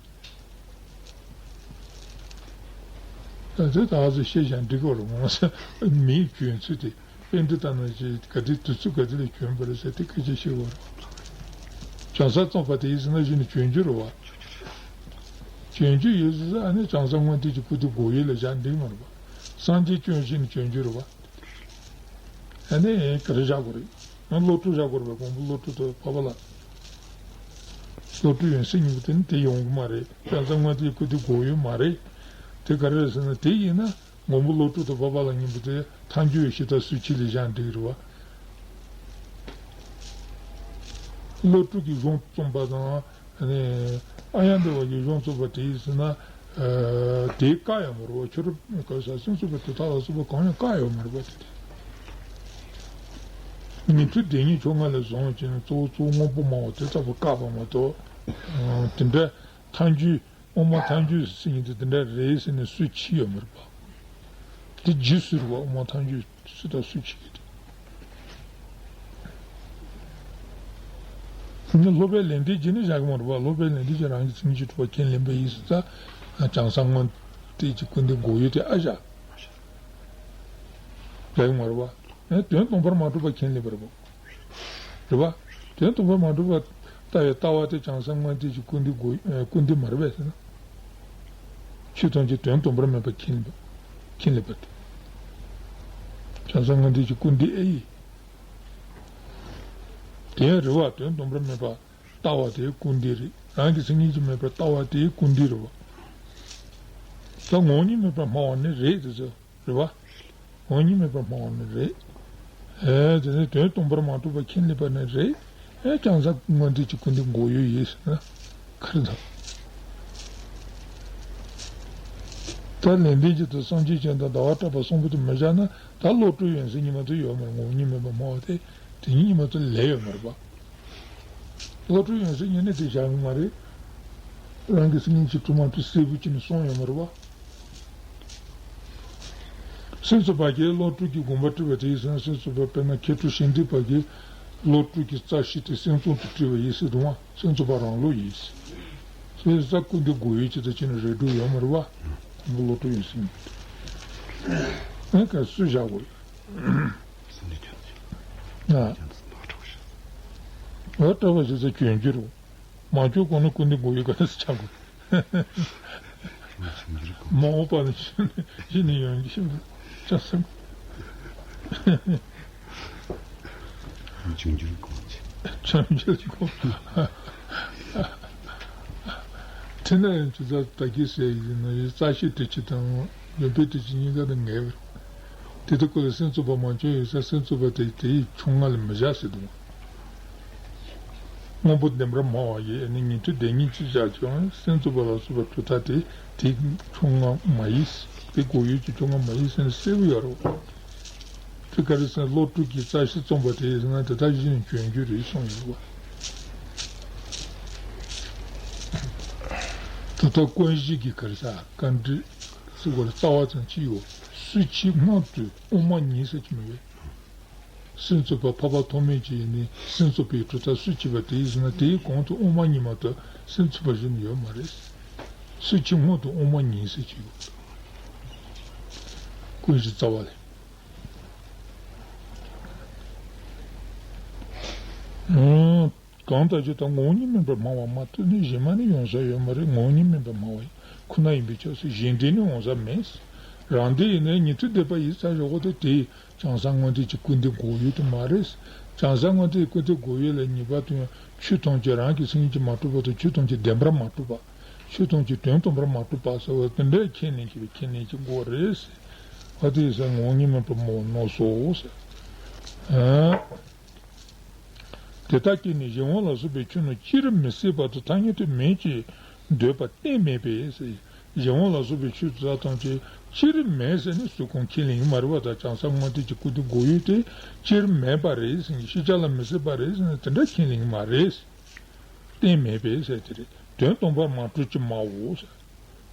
ད་དེ་ད་ག་ཚོད་བཤད་ཀྱང་འགྲིག་གི་རེད། ངོ་མ་མིའི་གྱོན་ཚུལ་དེ། པཎ་ཌི་ཏ་རྣམས་ཀྱིས་ག་དུས་དུས་ཚོད་ག་དུས་ལ་གྱོན་པ་རེད་ཟེར་དེ་སྐད་ཆ་བཤད་དགོས་རེད། བྱང་སེམས་རྩོམ་པ་དེ་ཡིན་ཟེར་ན་གཞི་ནས་གྱོན་རྒྱུ་རེད་པ། གྱོན་རྒྱུ་ཡོད་ཟེར་ཟེར། ཨ་ནི་བྱང་སེམས་མངོན་བསྟོད་ཀྱི་སྐུར་འདེབས་འགོག་ཡུལ་ལ་བཞག་འགྲིག་མ་རེད་པ། སངས་རྒྱས་སྐྱོན་གཞི་ནས་གྱོན་རྒྱུ་རེད་པ། ཨ་ནི་ག་རེ་བཞག་དགོས་རེད། ཡང་བློ་གྲོས་བཞག་དགོས་རེད་པ། མགོན་པོ་བློ་གྲོས་དང་འཕགས་པ་ལྷ། བློ་གྲོས་ཡོན་སྲིད་གཉིས་པོ་དེ་ནི་དེ་ཡོང་གི་མ་རེད། བྱང་སེམས་མངོན་བསྟོད་ཀྱི་སྐུར་འདེབས་འགོག་ཡུལ་མ་རེད། དེ་ག་རེ་རེད་ཟེར་ན་དེ་ཡིན་ན། མགོན་པོ་བློ་གྲོས་དང་འཕགས་པ་ལྷ་གཉིས་པོ་དེ་ཐལ་འགྱུར་བའི་ཤེས་མཐའ་སུས་ཕྱེ་ལས་བཞག་འགྲིག་རེད་པ། བློ་གྲོས་ཀྱིས་གཞུང་རྩོམ་པ་དང་། ཨ་ནི་ཨཱརྱ་དེ་བ་གིས་གཞུང་རྩོམ་པ་དེ་ཡིན་ཟེར་ན། ཨ་དེ་བཀག་ཡ་མ་རེད་པ། ཁྱོད་རང་ག་ས་སེམས་ཚོར་བ་དེ་དག་ལ་སོགས་པ་གང་ཡང་བཀག་ཡོད་མ་རེད་པ། དེ་དེ། ཉན་ཐོས་སྡེ་གཉིས་ཕྱོགས་སྔ་ལ་བཟུང་བྱས་ནས་གཙོ་བོ་གཙོ་བོ་དངོས་པོ་སྨྲ་བ་དེ་ལྟ་བུ་བཀག་པ་མ་གཏོགས། དེ་འདྲ་ཐལ་འགྱུར་དབུ་མ་ཐལ་འགྱུར་ཟེར་མཁན་དེ་དེ་འདྲ་རེད་ཟེར་ནས་སུ་ཁྱབ་ཡོད་མ་རེད་པ། དེ་རྗེས་སུ་རེད་པ། དབུ་མ་ཐལ་འགྱུར་སུ་དང་སུ་ཁྱབ་ཀྱི་དེ། ནི་སློབ་པའི་ལན་འདེབས་བྱས་ནས་བཞག་གི་མ་རེད་པ། སློབ་པའི་ལན་འདེབས་ཀྱིས་རང་གི་མཚན་ཉིད་ཀྱིས་གྲུབ་པ་ཁས་ལེན་པ་ཡིན་ཟེར་ཙང་། བྱང་ས་དངོས་འདི་ཀྱི་ཀུན་བཏུས་འགོག་ཡུལ་དེ་ཨ་བཞག་བཞག་གི་མ་རེད་པ། དོན་སྟོང་པར་མ་གྲུབ་པ་ཁས་ལེན་པ་རེད་པ། རེད་པ། དོན་སྟོང་པར་མ་གྲུབ་པ་ལྟ་བའི་ལྟ་བ་དེ་བྱང་ས་དངོས་འདི་ཀྱི་ཀུན་བཏུས་འགོག་ཀུན་བཏུས་མ་རེད་པས་ཟེར་ན། ཆོས་ཐམས་ཅད་དོན་སྟོང་པར་མེད་པར་ཁས་ལེན་པ། ཁས་ལེན་པ་དེ། བྱང་ས་དངོས་འདི་ཀྱི་ཀུན་བཏུས་ཨེ་ཡིན། དེ་ཡང་རེད་པ། དོན་སྟོང་པར་མེད་པ་ལྟ་བ་དེ་ཀུན་བཏུས་རེད། རང་གི་མཚན་ཉིད་ཀྱིས་མེད་པར་ལྟ་བ་དེ་ཀུན་བཏུས་རེད་པ། ད་ངོ་བོ་ཉིད་མེད་པར་སྨྲ་བ་ནི་རེད་དེ་ཚོ། རེད་པ། ངོ་བོ་ཉིད་མེད་པར་སྨྲ་བ་ནི་རེད། ཨེ། དེ་ནི་དོན་སྟོང་པར་མ་གྲུབ་པ་ཁས་ལེན་པ་ནི་རེད། ཨེ། བྱང་ས་དངོས་འདི་ཀྱི་ཀུན་བཏུས་འགོག་ཡུལ་ཡིན་ཟེར་ན་ཁེ་རེད་ད། ད་ལན་འདེབས་ཀྱི་དེ་སངས་རྒྱས་བསྐྱངས་དང་ཟླ་བ་གྲགས་པ་གསུམ་པོ་དེ་མི་བཞག་ན། ད་བློ་གྲོས་ཡོད་ཚད་ཉིད་མ་གཏོགས་ཡོད་མ་རེད། ངོ་བོ་ཉིད་མེད་པར་སྨྲ་བ་དེ་དེ་ཉིད་ཉིད་མ་གཏོགས་ལས་ཡོད་མ་རེད་པ། བློ་གྲོས་ཡོད་ཚད་ཉིད་ནས་དེ་བཞག་གི་མ་རེད། རང་གི་མཚན་ཉིད་ཀྱིས་གྲུབ་མ་གྲུབ་གསལ་པོ་བྱས་ནས་གསུངས་ཡོད་མ་རེད་པ། སེམས་ཙམ་པ་གིས་བློ་གྲོས་ཀྱི་དགོངས་པ་བཀྲལ་བ་དེ་ཡིན་ཟེར་ན། སེམས་ཙམ་པ་དཔེར་ན་མཁས་གྲུབ་ཤིང་རྟའི་པ་གིས་བློ་གྲོས་ཀྱི་རྩ་ཤེ་དེ་སེམས་ཙམ་དུ་བཀྲལ་བ་ཡིན་ཟེར་འདུག་པ། སེམས་ཙམ་པ་རང་ལུགས་ཡིན་ཟེར། སེམས་ཙམ་ཀུན་བཏུས་འགོག་ཡུལ་ཅིག་ད་བྱས་ན་རེ་དོགས་ཡོད་མ་རེད་པ། བློ་གྲོས་ཡོད་ཚད་ཉིད་མ་གཏོགས། ཨེ། ག་སུས་བཞག་དགོས། ཨ། འོ། གྲགས་པ་ཞེས་ཟེར་སྐྱོན་བརྗོད་རེད། མ་བྱས་གོང་ན་ཀུན་བཏུས་འགོག་ཡུལ་ག་རེ་ཆགས་དགོས། མ་འོངས་པ་ནི་གཞི་ནས་ཡོང་གི་ཤིན་ཏུ་ཆགས་སེམས། བྱུང་འགྱུར་གོང་ཆེ། བྱུང་འགྱུར་གོང་། དེ་ན་ཡང་ཇི་ལྟར་ད་གིན་ཟེར་ཡིན་ན། ཡི་རྩ་ཤེ་དྲི་ཆུ་དང་ལུང་པའི་དྲི་ཆུ་གཉིས་ཀ་དང་འགལ་བས། དེ་ལྟ་ཀུན་ལ་སེམས་ཙམ་པ་མ་བྱས་ཡོད་ས། སེམས་ཙམ་པ་དེ་དེའི་ཕྱོགས་སྔ་ལ་མི་བཞག་ཟེར་འདུག། དངོས་པོ་བདེན་པར་སྨྲ་བ་ཡིས་ནི་ཉན་ཐོས་སྡེ་གཉིས་ཀྱིས་བཞག་ཀྱང་། སེམས་ཙམ་པ་ལ་སོགས་པའི་གྲུབ་མཐའ་དེ་དེའི་ཕྱོགས་སྔ་མ་ཡིན། དེ་འགོག་ཡུལ་གྱི་ཕྱོགས་སྔ་མ་ཡིན་ཟེར་ནས་གསལ་པོ་ཡོད་རེད། དེ་ག་རེ་ཟེར་ན། བློ་གྲོས་ཀྱི་རྩ་ཤེ་རྩོམ་པ་དེ་ཡིན་ཟེར་ན་དེ་དག་གཞི་ནས་བྱུང་རྒྱུ་རེད་གསུངས་ཡོད་པ། དེ་ལྟར་ཀུན་གཞི་གི་ག་རེ་ཟེར། དཀའ་འགྲེལ་ཟེར་དགོས་རེད། རྩ་བ་ཙམ་ཅིག་ཡོད། སུ་མཆིས་སྔོན་དུ་དབུ་མ་ཉིད་ཟེར་གྱི་མེད་པས། སེམས་ཙམ་པ་འཕགས་པ་ཐོགས་མེད་ཀྱིས་ནི་སེམས་ཙམ་པའི་གྲུབ་མཐའ་སུ་མཆིས་པ་དེ་ཡིན་ཟེར་ན། དེའི་གོང་དུ་དབུ་མ་ཉིད་མ་གཏོགས་སེམས་ཙམ་པ་གཞན་ཡོད་མ་རེད། སུ་མཆིས་སྔོན་དུ་དབུ་མ་ཉིད་ཟེར་གྱི་ཡོད། ཀུན་གཞི་རྩ་བ་ལས། ཨང་། གང་ལྟར་ཇི་ལྟར་ངོ་བོ་ཉིད་མིན་པར་སྨྲ་བ་མ་གཏོགས་ནི་གཞན་མ་ནི་ཡོང་ས་ཡོད་མ་རེད། ངོ་བོ་ཉིད་མིན་པར་སྨྲ་བ་ཁོ་ན་ཡིན་པའི་ཕྱིར་ཟེར། གཞན་འདྲེས་ནི་ཡོང་ས་མེད། རང་འདྲེས་ཡིན་ན་ཉན་ཐོས་སྡེ་པ་ཡིན་ས་ཞོག་གོ། དེ་དེ་བྱང་ས་དངོས་འདི་ཀྱི་ཀུན་བཏུས་འགོག་ཡུལ་དུ་མ་རེད། བྱང་ས་དངོས་འདི་ཀུན་བཏུས་འགོག་ཡུལ་ལ་ཉེས་པ་དང་ཆོས་ཐམས་ཅད་རང་གི་མཚན་ཉིད་ཀྱིས་མ་གྲུབ་པ་དང་ཆོས་ཐམས་ཅད་བདེན་པར་མ་གྲུབ་པ། ཆོས་ཐམས་ཅད་དོན་སྟོང་པར་མ་གྲུབ་པ་ཟེར་བ་དེ་འདྲའི་ཁས་ལེན་གྱི་ཁས་ལེན་གྱི་འགོག་རེད། འོ་དེ་ཟེར་ངོ་བོ་ཉིད་མིན་པར་སྨྲ་བ་ནོག་སོ་ཟེར། དེ་ལྟར་སྐྱེས་ནས་གཞན་དབང་ལ་སོགས་པའི་ཆོས་རྣམས་སྤྱིར་མི་སྲིད་པ་དང་ཐ་སྙད་དུ་མེད་ཅེས་འདོད་པ་གཏན་མེད་པས་ཟེར། གཞན་དབང་ལ་སོགས་པའི་ཆོས་དེ་དག་ཐམས་ཅད་སྤྱིར་མེད་ཟེར་ནས་སུ་གང་ཁས་ལེན་གྱི་མ་རེད་པ། ད་བྱང་ས་དངོས་འདི་ཀྱི་ཀུན་བཏུས་འགོག་ཡུལ་དེ་སྤྱིར་མེད་པ་རེད་ཟེར་ནས། ཤེས་བྱ་ལ་མི་སྲིད་པ་རེད་ཟེར་ནས་དེ་འདྲ་ཁས་ལེན་གྱི་མ་རེད། གཏན་མེད་པས་ཟེར་དེ་རེད། དོན་སྟོང་པར་མ་གྲུབ་ཅིང་སྨྲའོ་ཟེར།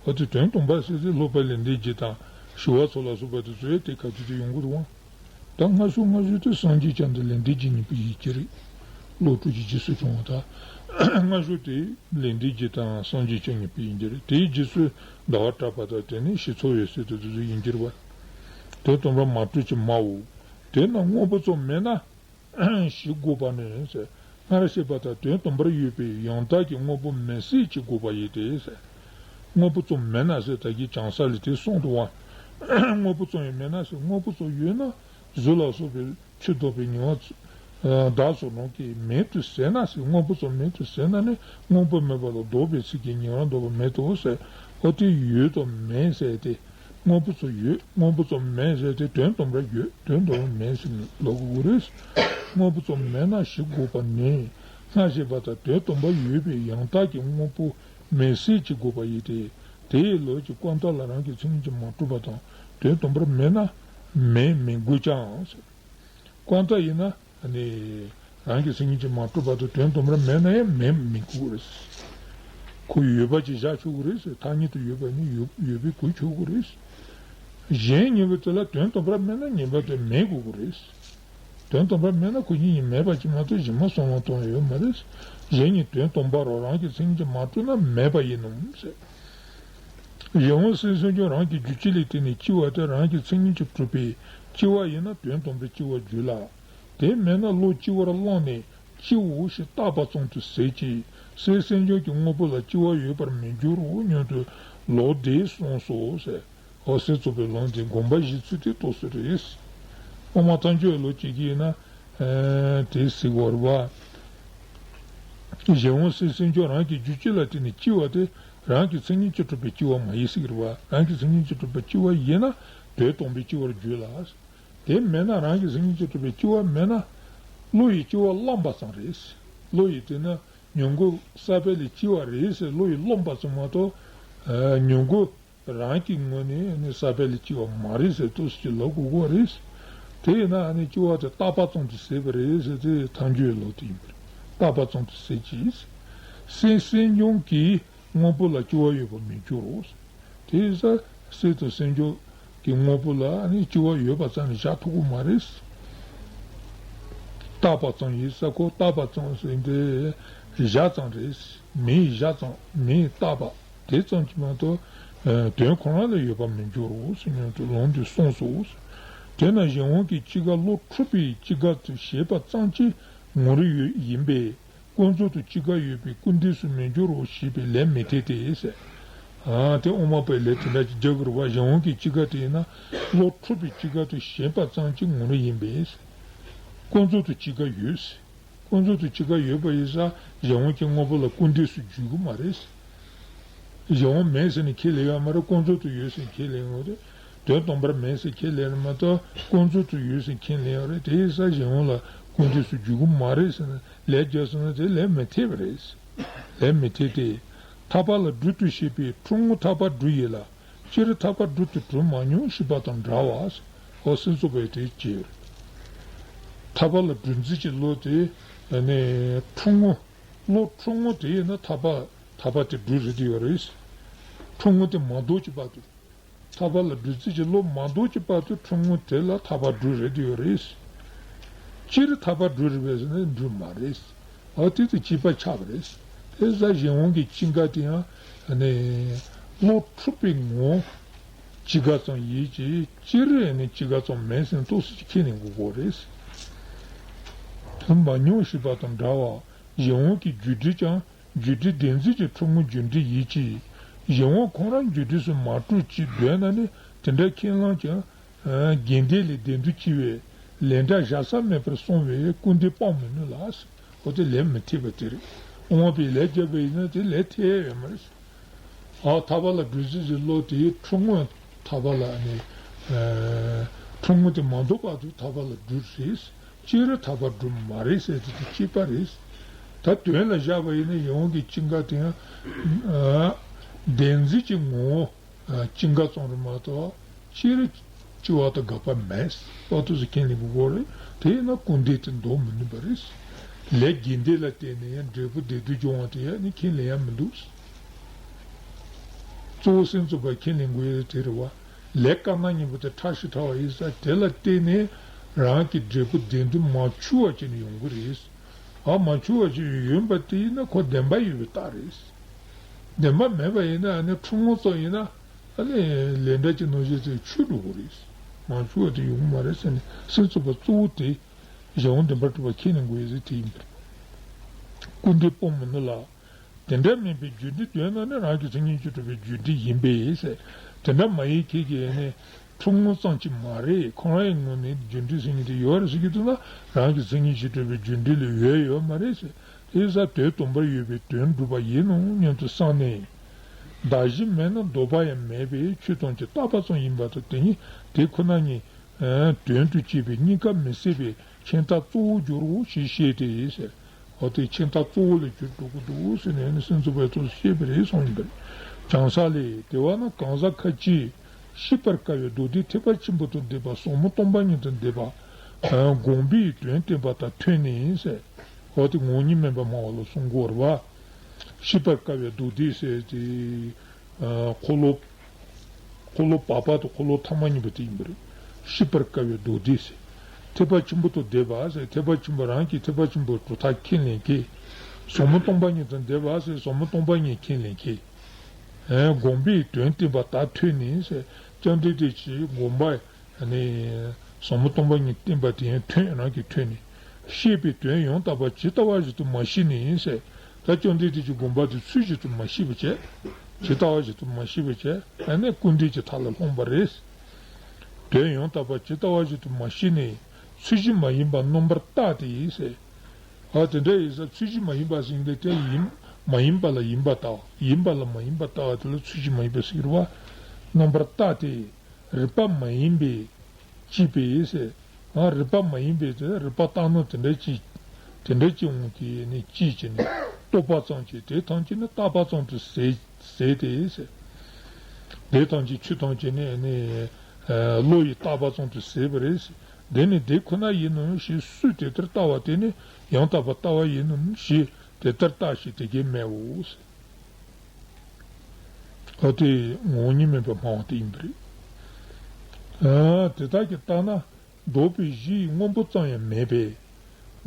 འོ་དེ་དོན་སྟོང་པ་ཟེར་དུས་སློབ་པ་ལས་འདས་རྒྱུ་དང་ཞི་བ་འཚོ་ལ་སོགས་པ་དེ་ཚོ་ཡང་དེ་ག་དུས་དུ་ཡོང་གི་འདུག་པ། ད་སྔ་ཤོས་སྔ་ཤོས་དེ་སངས་རྒྱས་བསྐྱངས་དང་ལས་འདས་རྒྱུ་གཉིས་པོ་ཡིན་གྱི་རེད། བློ་གྲོས་ཀྱི་རྗེས་སུ་བྱུང་བ་དང་། སྔ་ཤོས་དེ་ལས་འདས་རྒྱུ་དང་སངས་རྒྱས་བསྐྱངས་གཉིས་པོ་ཡིན་གྱི་རེད། དེའི་རྗེས་སུ་ཟླ་བ་གྲགས་པ་དང་དེ་ནས་ཞི་འཚོ་འོད་གསལ་དེ་ཚོ་ཡིན་གྱི་རེད་པ། དོན་སྟོང་པར་མ་གྲུབ་ཅིང་སྨྲའོ། དེས་ན་དངོས་པོ་ཙམ་མེད་ན། ཞེས་དགོས་པ་ནི་ཟེར། སྔར་བཤད་པ་ལྟར་དོན་སྟོང་པར་ཡོད་པའི་ཡང་དག་གི་དངོས་པོ་མི་སྲིད་ཅེས་དགོས་པ་ཡིན་ཏེ་ཟེར། དངོས་པོ་ཙམ་མེད་ན་ཟེར། ད་གིན་བྱང་ས་ལས་དེ་གསུངས་འདུག་པ། དངོས་པོ་ཙམ་ཡང་མེད་ན་ཟེར། དངོས་པོ་ཙམ་ཡོད་ན་གཟུགས་ལ་སོགས་པའི་ཆོས་ལྡོག་པའི་ཉེ་བ་བདག་བསོད་ནམས་ཀྱིས་མེད་དུ་ཟད་ན་ཟེར། དངོས་པོ་ཙམ་མེད་དུ་ཟད་ན་ནི་དངོས་པོ་མེད་པ་ལ་ལྡོག་པའི་ཚིག་གིས་ཉེ་བར་འདོགས་པ་མེད་དོ་ཟེར། འོ་དེ་ཡོད་དང་མེད་ཟེར་ཏེ། དངོས་པོ་ཙམ་ཡོད། དངོས་པོ་ཙམ་མེད་ཟེར་ཏེ་དོན་སྟོང་པར་ཡོད། དོན་སྟོང་པར་མེད་ཟེར་ནས་ལབ་དགོས་རེད། དངོས་པོ་ཙམ་མེད་ན་ཞེས་དགོས་པ་ནི། སྔར་བཤད་པ་ལྟར་དོན་སྟོང་པར་ཡོད་པའི་ཡང་དག་གི་དངོས་པོ་མི་སྲིད་ཅེས་དགོས་པ་ཡིན་ཏེ། དེའི་ལུགས་ཀྱི་ཀུན་བཏགས་ལ་རང་གི་མཚན་ཉིད་ཀྱིས་མ་གྲུབ་པ་དང་དོན་སྟོང་པར་མེད་ན་མེད་མི་དགོས་ཀྱང་ཟེར། ཀུན་བཏགས་ཡིན་ན། ནི་རང་གི་མཚན་ཉིད་ཀྱིས་མ་གྲུབ་བར་དུ་དོན་དམ་པར་མེད་ན་ཡང་མེད་མི་དགོས་རེད། ཁོ་ཡོད་པ་ཅིག་བཞག་ཆོག་གི་རེད། ཐ་སྙད་དུ་ཡོད་པ་ནི་ཡོད་ཡོད་པའི་གོ་ཆོག་གི་རེད། གཞན་ཉིད་པོ་དེ་ལ་དོན་དམ་པར་མེད་ན་ཉིད་པ་དེ་མེད་དགོས་ཀྱི་རེད། དོན་དམ་པར་མེད་ན་ཁོ་ཉིད་ཉིད་མེད་པ་ཅིག་མ་གཏོགས་གཞན་མ་གསུངས་ལ་གཏོང་ཡ་ཡོད་མ་རེད། གཞན་ཉིད་དོན་དམ་པར་རོ་རང་གི་མཚན་ཉིད་ཀྱིས་མ་གྲུབ་ན་མེད་པ་ཡིན་ནོ་ཟེར། གཞན་དབང་སེམས་སེམས་བྱུང་རང་གི་རྒྱུད་གཅིག་ལས་བརྟེན་ནས་སྐྱེ་བ་དེ་རང་གི་མཚན་ཉིད་ཀྱིས་གྲུབ་པའི་སྐྱེ་བ་ཡིན་ན་དོན་དམ་པའི་སྐྱེ་བར་འགྱུར་ལ། དེ་མེད་ན་བློ་སྐྱེ་བར་བླངས་ནས་སྐྱེའོ་ཞེས་བཏགས་པ་ཙམ་དུ་ཟད་ཀྱི་སེམས་སེམས་བྱུང་གི་དངོས་པོ་ལ་སྐྱེ་བ་ཡོད་པར་མི་འགྱུར་རོ་སྙམ་དུ་ལོག་འདི་གསུངས་སོ་ཟེར། འོ་སེམས་ཙམ་པའི་ལུང་འདི་དགོངས་པ་བཞེས་ཚུལ་དེ་རྟོགས་སུ་རེད། དབུ་མ་ཐལ་འགྱུར་ལུགས་ཀྱི་ཡིན་ན། དེ་གཟིགས་པར་བ། གཞན་དབང་སེམས་སེམས་བྱུང་རང་གི་རྒྱུད་གཅིག་ལ་བརྟེན་ནས་སྐྱེ་བ་དེ་རང་གི་མཚན་ཉིད་ཀྱིས་གྲུབ་པའི་སྐྱེ་བ་མ་ཡིན་ཟེར་གྱི་རེད་བ། རང་གི་མཚན་ཉིད་ཀྱིས་གྲུབ་པའི་སྐྱེ་བ་ཡིན་ན་དོན་དམ་པའི་སྐྱེ་བར་འགྱུར་ལ། དེ་མེད་ན་རང་གི་མཚན་ཉིད་ཀྱིས་གྲུབ་པའི་སྐྱེ་བ་མེད་ན་བློ་ཡིས་སྐྱེ་བ་བླངས་པ་ཙམ་རེད། བློ་ཡིས་དེ་ན་མྱུ་གུ་ས་པཎ་ལས་སྐྱེ་བ་རེད་ཟེར་བློ་ཡིས་རློམ་པ་ཙམ་མ་གཏོགས། མྱུ་གུ་རང་གི་ངོས་ནས་ནི་ས་པཎ་ལས་སྐྱེ་བ་མ་རེད་ཟེར་ཏོག་ཙམ་ལབ་དགོས་ཀྱི་རེད། དེ་ཡིན་ན་ནི་སྐྱེ་བ་དེ་བཏགས་པ་ཙམ་དུ་ཟད་པ་རེད་ཟེར་ཏེ་ཐལ་འགྱུར་ལུགས་དེ་ཡིན་པ་རེད། བཏགས་པ་ཙམ་དུ་ཟད་ཀྱི། སེམས་སེམས་བྱུང་གི་དངོས་པོ་ལ་སྐྱེ་བ་ཡོད་པར་མི་འགྱུར་རོ། དེ་ཡིན་ཙང་སེམས་དང་སེམས་བྱུང་གི་དངོས་པོ་ལ་ནི་སྐྱེ་བ་ཡོད་པ་ཙམ་ནས་བཞག་ཐུབ་ཀྱི་མ་རེད། བཏགས་པ་ཙམ་ཡིན་ས་ཁོ་བཏགས་པ་ཙམ་ཟེར་དེ་བཞག་ཙམ་རེད། མིང་བཞག་ཙམ་མིང་བཏགས་པ་དེ་ཙམ་གྱིས་མ་གཏོགས་དོན་ཁོ་རང་ལ་ཡོད་པར་མི་འགྱུར་རོ་ཟེར་སྙམ་དུ་ལུང་འདི་གསུངས་སོ། དེས་ན་གཞན་དབང་གི་སྐྱེ་འགག་བློ་འཁྲུལ་པའི་སྐྱེ་འགག་ཏུ་བྱེད་པ་ཙམ་གྱི་ངོ་རིས་ཡོད་ཡིན་པས། ཀུན་རྫོབ་ཏུ་སྐྱེ་འགག་ཡོད་པའི་སྐུར་འདེབས་སུ་མི་འགྱུར་རོ་ཞེས་པའི་ལན་མི་འཐད་དེ་ཟེར། ཨ་དེ་དབུ་མ་པའི་ལན་དེ་འདྲ་ཅིག་རྒྱག་དགོས་རེད་བ། གཞན་དབང་གི་སྐྱེ་འགག་དེ་ཡིན་ན་བློ་འཁྲུལ་པའི་སྐྱེ་འགག་ཏུ་ཞེན་པ་ཙམ་གྱི་ངོ་རིས་ཡིན་པས། ཀུན་རྫོབ་ཏུ་སྐྱེ་འགག་ཡོད། ཀུན་རྫོབ་ཏུ་སྐྱེ་འགག་ཡོད་པ་ཡིན་ཙང་གཞན་དབང་གི་དངོས་པོ་ལ་སྐུར་འདེབས་སུ་འགྱུར་གྱི་མ་རེད། གཞན་དབང་མེད་ཟེར་ནས་ཁས་ལེན་ཡོད་མ་རེད། ཀུན་རྫོབ་ཏུ་ཡོད་ཟེར་ནས་ཁས་ལེན་ཡོད་རེད། དོན་དམ་པར་མེད་ཟེར་ཁས་ལེན་མ་གཏོགས་ཀུན་རྫོབ་ཏུ་ཡོད་ཟེར་ཁས་ལེན་ཡོད་རེད། དེ་ཡིན་ཙང་གཞན་དབང་ལ་སྐུར་འདེབས་སུ་འགྱུར་གྱི་མ་རེད་ཟེར་ནས་ལན་རྒྱག་སོང་ན་དེ་ལན་མི་འཐད་པ་རེད། ལན་མི་འཐད་དེ། ཐར་པ་ལ་སྦྲུལ་དུ་བྱེད་པའི་ཁྲོ་ངོ་ཐར་པར་སྦྲུལ་ཡིན་ལ། སྤྱིར་ཐར་པར་སྦྲུལ་དུ་གྲུབ་མ་མྱོང་ཞེས་པ་དང་འདྲ་བ། འོ་སེམས་ཙམ་པས་དེ་བྱས་ཡོད་རེད། ཐར་པ་ལ་སྦྲུལ་འཛིན་གྱི་བློ་དེ་ནི་ཁྲོ་ངོ། བློ་ཁྲོ་ངོ་དེ་ཡིན་ན་ཐར་པ་ཐར་པ་དེ་སྦྲུལ་རེད་དེ་ཡོད་རེད། ཁྲོ་ངོ་དེ་མ་ལྡོག་གི་བར་དུ། ཐར་པ་ལ་སྦྲུལ་འཛིན་གྱི་བློ་མ་ལྡོག་གི་བར་དུ་ཁྲོ་ངོ་དེ་ལ་ཐར་པ་སྦྲུལ་རེད་དེ་ཡོད་རེད། སྤྱིར་ཐར་པ་སྦྲུལ་རེད་པས་ཟེར་ན་སྦྲུལ་མ་རེད། འོ་དེ་དང་གཅིག་པ་ཆགས་པ་རེད། དེ་ཙང་གཞན་དབང་གི་སྐྱེ་འགག་དེ་ཡང་ནི་བློ་འཁྲུལ་པའི་ངོ་སྐྱེ་འགག་ཙམ་ཡིན་གྱི་སྤྱིར་ནི་སྐྱེ་འགག་ཙམ་མིན་ཟེར་ཏོག་ཙམ་ཅིག་ཁས་ལེན་དགོས་ཀྱི་རེད། དེ་མ་མྱོང་ཞེས་པ་དང་འདྲ་བར་གཞན་དབང་གི་རྒྱུ་འབྲས་ཀྱང་རྒྱུ་འབྲས་བདེན་འཛིན་གྱི་ཁྲོ་ངོ་རྒྱུ་འབྲས་ཡིན་གྱི། གཞན་དབང་ཁོང་རང་རྒྱུ་འབྲས་སུ་མ་གྲུབ་ཅེས་འདོད་ན་ནི་དེ་འདྲ་ཁས་བླངས་ཀྱང་། དགེ་འདུན་ལས་བདེན་དུ་སྐྱེ་བའི་ལན་གྲངས་བཞག་ས་མེད་པར་གསུངས་པས་སྐུར་འདེབས་སྤང་མི་ནུས་ལ། འོ་དེ་ལན་མི་འཐད་པ་དེ་རེད། དབུ་མ་པས་ལན་བརྒྱབ་པ་ཡིན་ན་དེ་ལན་འཐད་ཡ་ཡོད་མ་རེད། ཨ་ཐར་པ་ལ་སྦྲུལ་འཛིན་གྱི་བློ་དེ་ཁྲོ་ངོ་ཐར་པ་ལ་ནི། ཁྲོ་ངོ་དེ་མ་ལྡོག་བར་དུ་ཐར་པ་ལ་སྦྲུལ་རེད། སྤྱིར་ཐར་པ་སྦྲུལ་མ་རེད་ཟེར་དེ་དེ་གཅིག་པ་རེད། ད་དོན་ལ་བཞག་པ་ཡིན་ན་གཞན་དབང་གི་སྐྱེ་འགག་དེ་ཡང་། བདེན་འཛིན་གྱི་ངོ་བོ། སྐྱེ་འགག་ཙམ་རེད་མ་གཏོགས་སྤྱིར་སྐྱེ་བ་དང་འགག་པ་མེད་པ་དེ་ཚོ་ཁས་ལེན་དགོས་ཀྱི་རེད། དེས་ན་སྐུར་འདེབས་དེ་འདོར་མི་ནུས་པ་རེད། ལས་དགེ་འདུན་ལ་བརྟེན་ནས་ཡང་འབྲས་བུ་བདེ་སྡུག་འབྱུང་བ་དེ་ཡང་ནི་ཁས་ལེན་ཡ་མི་འདུག་གཙོ་བོ་སེམས་ཙམ་པ་ཁས་ལེན་དགོས་ཡ་དེ་རེད་བ། ལས་དཀར་ནག་གཉིས་པོ་དེ་ཕྲ་ཞིང་ཕྲ་བ་ཡིན་ཙང་དེ་ལ་བརྟེན་ནས་རང་གི་འབྲས་བུ་བདེ་སྡུག་མ་འཆོལ་བ་བྱས་ནས་ཡོང་གི་རེད། ཨ་མ་འཆོལ་བ་ཞིག་ཡོད་པ་དེ་ཡིན་ན་ཁོ་བདེན་པ་ཡོད་པའི་རྟགས་རེད། བདེན་པ་མེད་པ་ཡིན་ན་ཨ་ནི་ཁྲོ་ངོ་ཙམ་ཡིན་ན་ཨ་ནི་ལས་འབྲས་ཀྱི་རྣམ་གཞག་དེ་འཆོལ་འགྲོ་གི་རེད། མ་འཆོལ་བ་དེ་ཡོང་གི་མ་རེད་ཟེར་ནས་སེམས་ཙམ་པ་གཙོ་བོ་དེ་གཞན་དབང་བདེན་པར་གྲུབ་པ་ཁས་ལེན་དགོས་ཡོད་ཟེར་དེ་ཡིན་པ་རེད། སྐུར་འདེབས་སྤང་མི་ནུས་ལ། དེ་འདྲ་མིན་པའི་རྒྱུ་འབྲས་འདོད་ན་ནི་རང་གི་མཚན་ཉིད་ཀྱིས་གྲུབ་པའི་རྒྱུ་འབྲས་ཡིན་པས་ཟེར། དེ་འདྲ་མ་ཡིན་ཁྱེད་ཀྱིས་ནི་ཁྲོ་ངོ་ཙམ་གྱིས་མ་རེད། ཁོ་རང་ཡི་ངོས་ནས་རྒྱུ་འབྲས་མཚན་ཉིད་དེ་ཡོད་རེད་ཟེར་གྱི་འདུག་ན་རང་གི་མཚན་ཉིད་ཀྱིས་གྲུབ་པའི་རྒྱུ་འབྲས་ལས་འོས་ཡོད་མ་རེད་ཟེར། དེ་ས་དོན་དམ་པར་ཡོད་པའི་དོན་སྒྲུབ་པ་ཡིན་ནོ་སྙམ་དུ་བསམས་ནས། གདགས་གཞི་མེད་ན་ལྡོག་པ་ཡང་མེད་པས་ཆོས་ཐམས་ཅད་རྟག་པ་ཙམ་ཡིན་པ་དང་དེ་ཉིད་དེ་ཁོ་ན་ཉིད་དོན་དུ་སྐྱེས་པའི་གཉིས་ཀ་མི་སྲིད་པའི་ཁྱད་མཐའ་གཙོ་བོར་འགྱུར་རོ་ཞེས་བཤད་དེ་ཟེར། འོ་དེ་ཁྱད་མཐའ་གཙོ་བོ་ལ་གྱུར་འགྲོ་གི་འདུག་ཟེར་ནས་ནི་སེམས་ཙམ་པས་ཐུགས་སུ་བཤད་པ་རེད་གསུངས་ཡིན་པས། བྱང་ས་ལས་དེ་བས་ན་གང་ཟག་ཁ་ཅིག་ཤེས་པར་དཀའ་བའི་མདོ་སྡེ་ཐེག་པ་ཆེན་པོ་དང་ལྡན་པ་ཟབ་མོ་སྟོང་པ་ཉིད་དང་ལྡན་པ། དགོངས་པའི་དོན་བསྟན་པ་དང་མཐུན་ནས་ཟེར། འོ་དེ་ངོ་བོ་ཉིད་སྨན་པ་སྨྲ་བ་ལ་གསུང་གི་ཡོད་རེད་བ། ཤེས་པར་དཀའ་བའི་མདོ་སྡེ་ཟེར་དེ། འཁོར་ལོ། འཁོར་ལོ་བར་པ་དང་འཁོར་ལོ་ཐ་མ་གཉིས་པོ་དེ་ཡིན་པ་རེད། ཤེས་པར་དཀའ་བའི་མདོ་སྡེ་ཟེར། ཐེག་པ་ཆེན་པོ་དང་འདས་པ་ཟེར། ཐེག་པ་ཆེན་པོ་རང་གི་ཐེག་པ་ཆེན་པོའི་གྲུབ་མཐའ་ཁས་ལེན་མཁན། ཟབ་མོ་སྟོང་པ་ཉིད་དང་འདས་པ་ཟེར། ཟབ་མོ་སྟོང་པ་ཉིད་ཁས་ལེན་མཁན། དགོངས་པའི་དོན་བསྟན་པ་དང་མཐུན་ནས་ཟེར། བཅོམ་ལྡན་འདས་ཀྱི་དགོངས་པ། ཟབ་མོ་སྟོང་པ་ཉིད་བསྟན་པ་དེ་ཡང་མཐུན། རང་གི་མཐུན་ནས། བཤད་པའི་དོན་ཡང་དག་པ་ཇི་ལྟ་བ་བཞིན་དུ་མ་ཤེས་ནས་ཟེར། ད་བཅོམ་ལྡན་འདས་ཀྱི་དགོངས་པ་དེ་ཚུལ་བཞིན་དུ་མ་ཤེས་པ་བྱས། ཇི་ལྟ་བ་བཞིན་དུ་མ་ཤེས་པ་བྱས། ཨ་ནི་སྐུར་འདེབས་ཀྱི་མཐའ་ལ་ལྷུང་བ་རེད། དོན་ཡང་དག་པ་ཇི་ལྟ་བ་བཞིན་དུ་མ་ཤེས་ནས། ཚུལ་བཞིན་མ་ཡིན་པ་རྣམ་པར་བརྟགས་ཏེ་ཟེར། ཨ་དེ་འདྲ་ཡིན་ཙང་ཚུལ་བཞིན་མ་ཡིན་པ་ཟེར་མཁན་དེ་ཡིན། མ་ཡིན་པ་ལ་ཡིན་པར་བལྟ་བ། ཡིན་པ་ལ་མ་ཡིན་པར་བལྟ་བ་དེ་ལ་ཚུལ་བཞིན་མ་ཡིན་པ་ཟེར་གྱི་རེད་བ། རྣམ་པར་བརྟགས་ཏེ། རིགས་པ་མ་ཡིན་པས་དཔྱད་པས་ཟེར། ཨ་རིགས་པ་མ་ཡིན་པས་དེ་རིགས་པ་ལྟར་སྣང་དེ་འདྲ་ཅིག་དེ་འདྲ་ཅིག་འོང་གི་ནི་དཔྱད་བྱས་ནས་རྟོག་པ་ཙམ་གྱིས་དེ་ཐམས་ཅད་ནི་བརྟགས་པ་ཙམ་དུ་ཟད་ཟད་དེ་ཟེར། དེ་ཐམས་ཅད་ཆོས་ཐམས་ཅད་ནི་ནི་བློ་ཡིས་བརྟགས་པ་ཙམ་དུ་ཟད་པ་རེད་ཟེར། འདི་ནི་དེ་ཁོ་ན་ཡིན་ནམ་ཞེས་སུས་དེ་ལྟར་ལྟ་བ་དེ་ནི་ཡང་དག་པར་ལྟ་བ་ཡིན་ནམ་ཞེས་དེ་ལྟར་བརྟགས་ཤིང་དེ་སྐད་སྨྲའོ་ཟེར། ཨ་དེ་ངོ་བོ་ཉིད་སྨན་པ་སྨྲ་བ་དེ་ཡིན་པ་རེད། ཨ་དེ་དག་གིས་བརྟགས་ན། ལྡོག་པའི་གཞི་ཡི་སྔོན་པོ་ཙམ་ཡང་མེད་པས།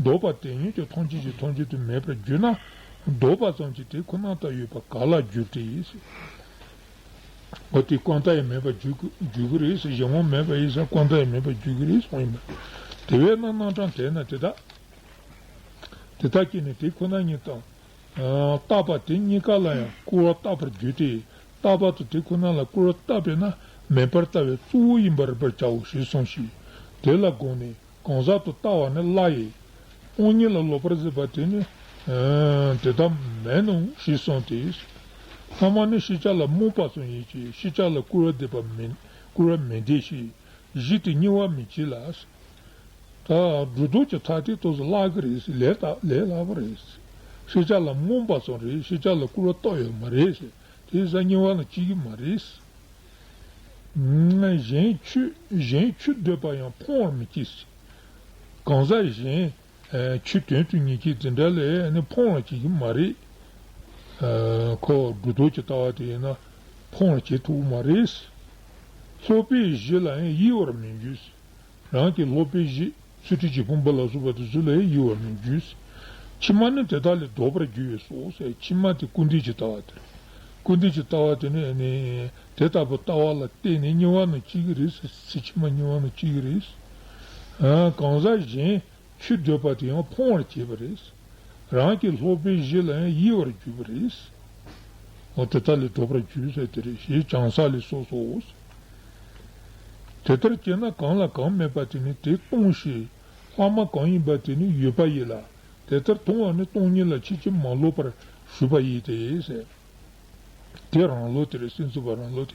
ལྡོག་པ་དེ་ཉིད་ཀྱང་ཐམས་ཅད་ཀྱི་ཐམས་ཅད་དུ་མེད་པར་གྱུར་ན། ལྡོག་པ་ཙམ་གྱིས་དེ་ཁོ་ན་ལྟར་ཡོད་པར་ག་ལ་འགྱུར་ཏེ། འོ་དེ་ཀུན་བརྟགས་ཡང་མེད་པར་འགྱུར་གྱི་འགྱུར་གྱི་རེད་ཟེར། གཞན་དབང་མེད་པ་ཡིན་ཙང་ཀུན་བརྟགས་ཡང་མེད་པར་འགྱུར་གྱི་རེད་གསུངས་ཡིན་པ། དེ་བས་ན་རྣམ་གྲངས་དེས་ན་དེ་དག་དེ་དག་གིས་ནི་དེ་ཁོ་ན་ཉིད་དང་། རྟག་པ་དེ་གཉིས་ཀ་ལ་ཡང་སྐུར་བ་བཏབ་པར་འགྱུར་ཏེ། རྟག་པ་དང་དེ་ཁོ་ན་ལ་སྐུར་བ་བཏབ་པས་ན་མེད་པར་ལྟ་བའི་གཙོ་བོ་ཡིན་པར་རིག་པར་བྱའོ་ཞེས་གསུངས་ཤིང་། དེ་ལ་དགོངས་ནས་གང་ཟག་ཏུ་ལྟ་བ་ནི་སླ་ཡི། སྟོང་ཉིད་ལ་ལོག་པར་གཟིགས་པ་དེ་ནི་དེ་ལྟ་མིན་ནོ་ཞེས་གསུངས་ཏེ། སྔ་མ་ནི་ཤེས་བྱ་ལ་རྨོངས་པ་ཙམ་ཡིན་གྱི། ཤེས་བྱ་ལ་སྐུར་བ་འདེབས་པ་མིན། སྐུར་བ་མི་འདེབས་ཤིང་། གཞི་དེ་རྙེད་པར་མི་བྱེད་ལ། ད་སྒྲོ་འདོགས་ཀྱི་མཐའ་དེ་ཏོག་ཙམ་བརླག་གི་རེད། ལས་ལས་སླ་པོ་རེད། ཤེས་བྱ་ལ་རྨོངས་པ་ཙམ་རེད། ཤེས་བྱ་ལ་སྐུར་བ་བཏབ་ཡོད་མ་རེད། དེ་ས་རྙེད་པ་ལ་སྐྱེ་གི་མ་རེད། གཞན་ཆོས་གཞན་ཆོས་འདོད་པ་ཡང་ཕོངས་པར་མི་བྱེད། གང་ཟག་གཞན་ཆོས་དོན་དུ་གཉེར་མཁན་དེ་འདྲ་ལ་ནི་ཕོངས་པར་བྱེད་ཀྱི་མ་རེད། ཁོ་སྒྲོ་འདོགས་ཀྱི་ལྟ་བ་དེ་ཡིན་ན་ཕོངས་པར་བྱེད་ཐུབ་མ་རེད། སློབ་པའི་གཞི་ལ་ཡང་གཡེལ་བར་མི་འགྱུར། རང་གི་སློབ་པའི་གཞི་ཚུལ་ཁྲིམས་ཀྱི་ཕུང་པོ་ལ་སོགས་པ་དེ་ཚོ་ལ་གཡེལ་བར་མི་འགྱུར། ཕྱི་མ་ནི་དེ་དག་ལས་ལྡོག་པར་འགྱུར་བས་སོ་ཟེར། ཕྱི་མ་དེ་སྐུར་འདེབས་ཀྱི་ལྟ་བ་དེ་རེད། སྐུར་འདེབས་ཀྱི་ལྟ་བ་དེ་ནི་ནི་དེ་ལྟ་བུ་ལྟ་བ་ལ་བརྟེན་ནས་རྙེད་པ་ནང་སྐྱེ་གི་རེད་ཟེར། ཚེ་ཕྱི་མ་རྙེད་པ་ནང་སྐྱེ་གི་རེད། གང་ཟག་གཞན་ཆོས་འདོད་པ་དེ་ཡང་ཕོངས་པར་བྱེད་པ་རེད། རང་གི་སློབ་པའི་གཞི་ལ་ཡང་གཡེལ་བར་འགྱུར་བ་རེད། འོ་དེ་དག་ལས་ལྡོག་པར་འགྱུར་ཟེར་དེ་རེད། ཞེས་བྱང་ས་ལས་སོ་སོ། དེ་ལྟར་བྱས་ན་གང་ལ་གང་མེད་པ་དེ་ནི་དེ་སྟོང་ཞིང་། ལྷག་མ་གང་ཡིན་པ་དེ་ནི་ཡོད་པ་ཡིན་ལ། དེ་ལྟར་མཐོང་བ་ནི་སྟོང་ཉིད་ལ་ཕྱིན་ཅི་མ་ལོག་པར་ཞུགས་པ་ཡིན་ཏེ་ཟེར། དེ་རང་ལུགས་དེ་རེད། སེམས་ཚུགས་པ་རང་ལུགས་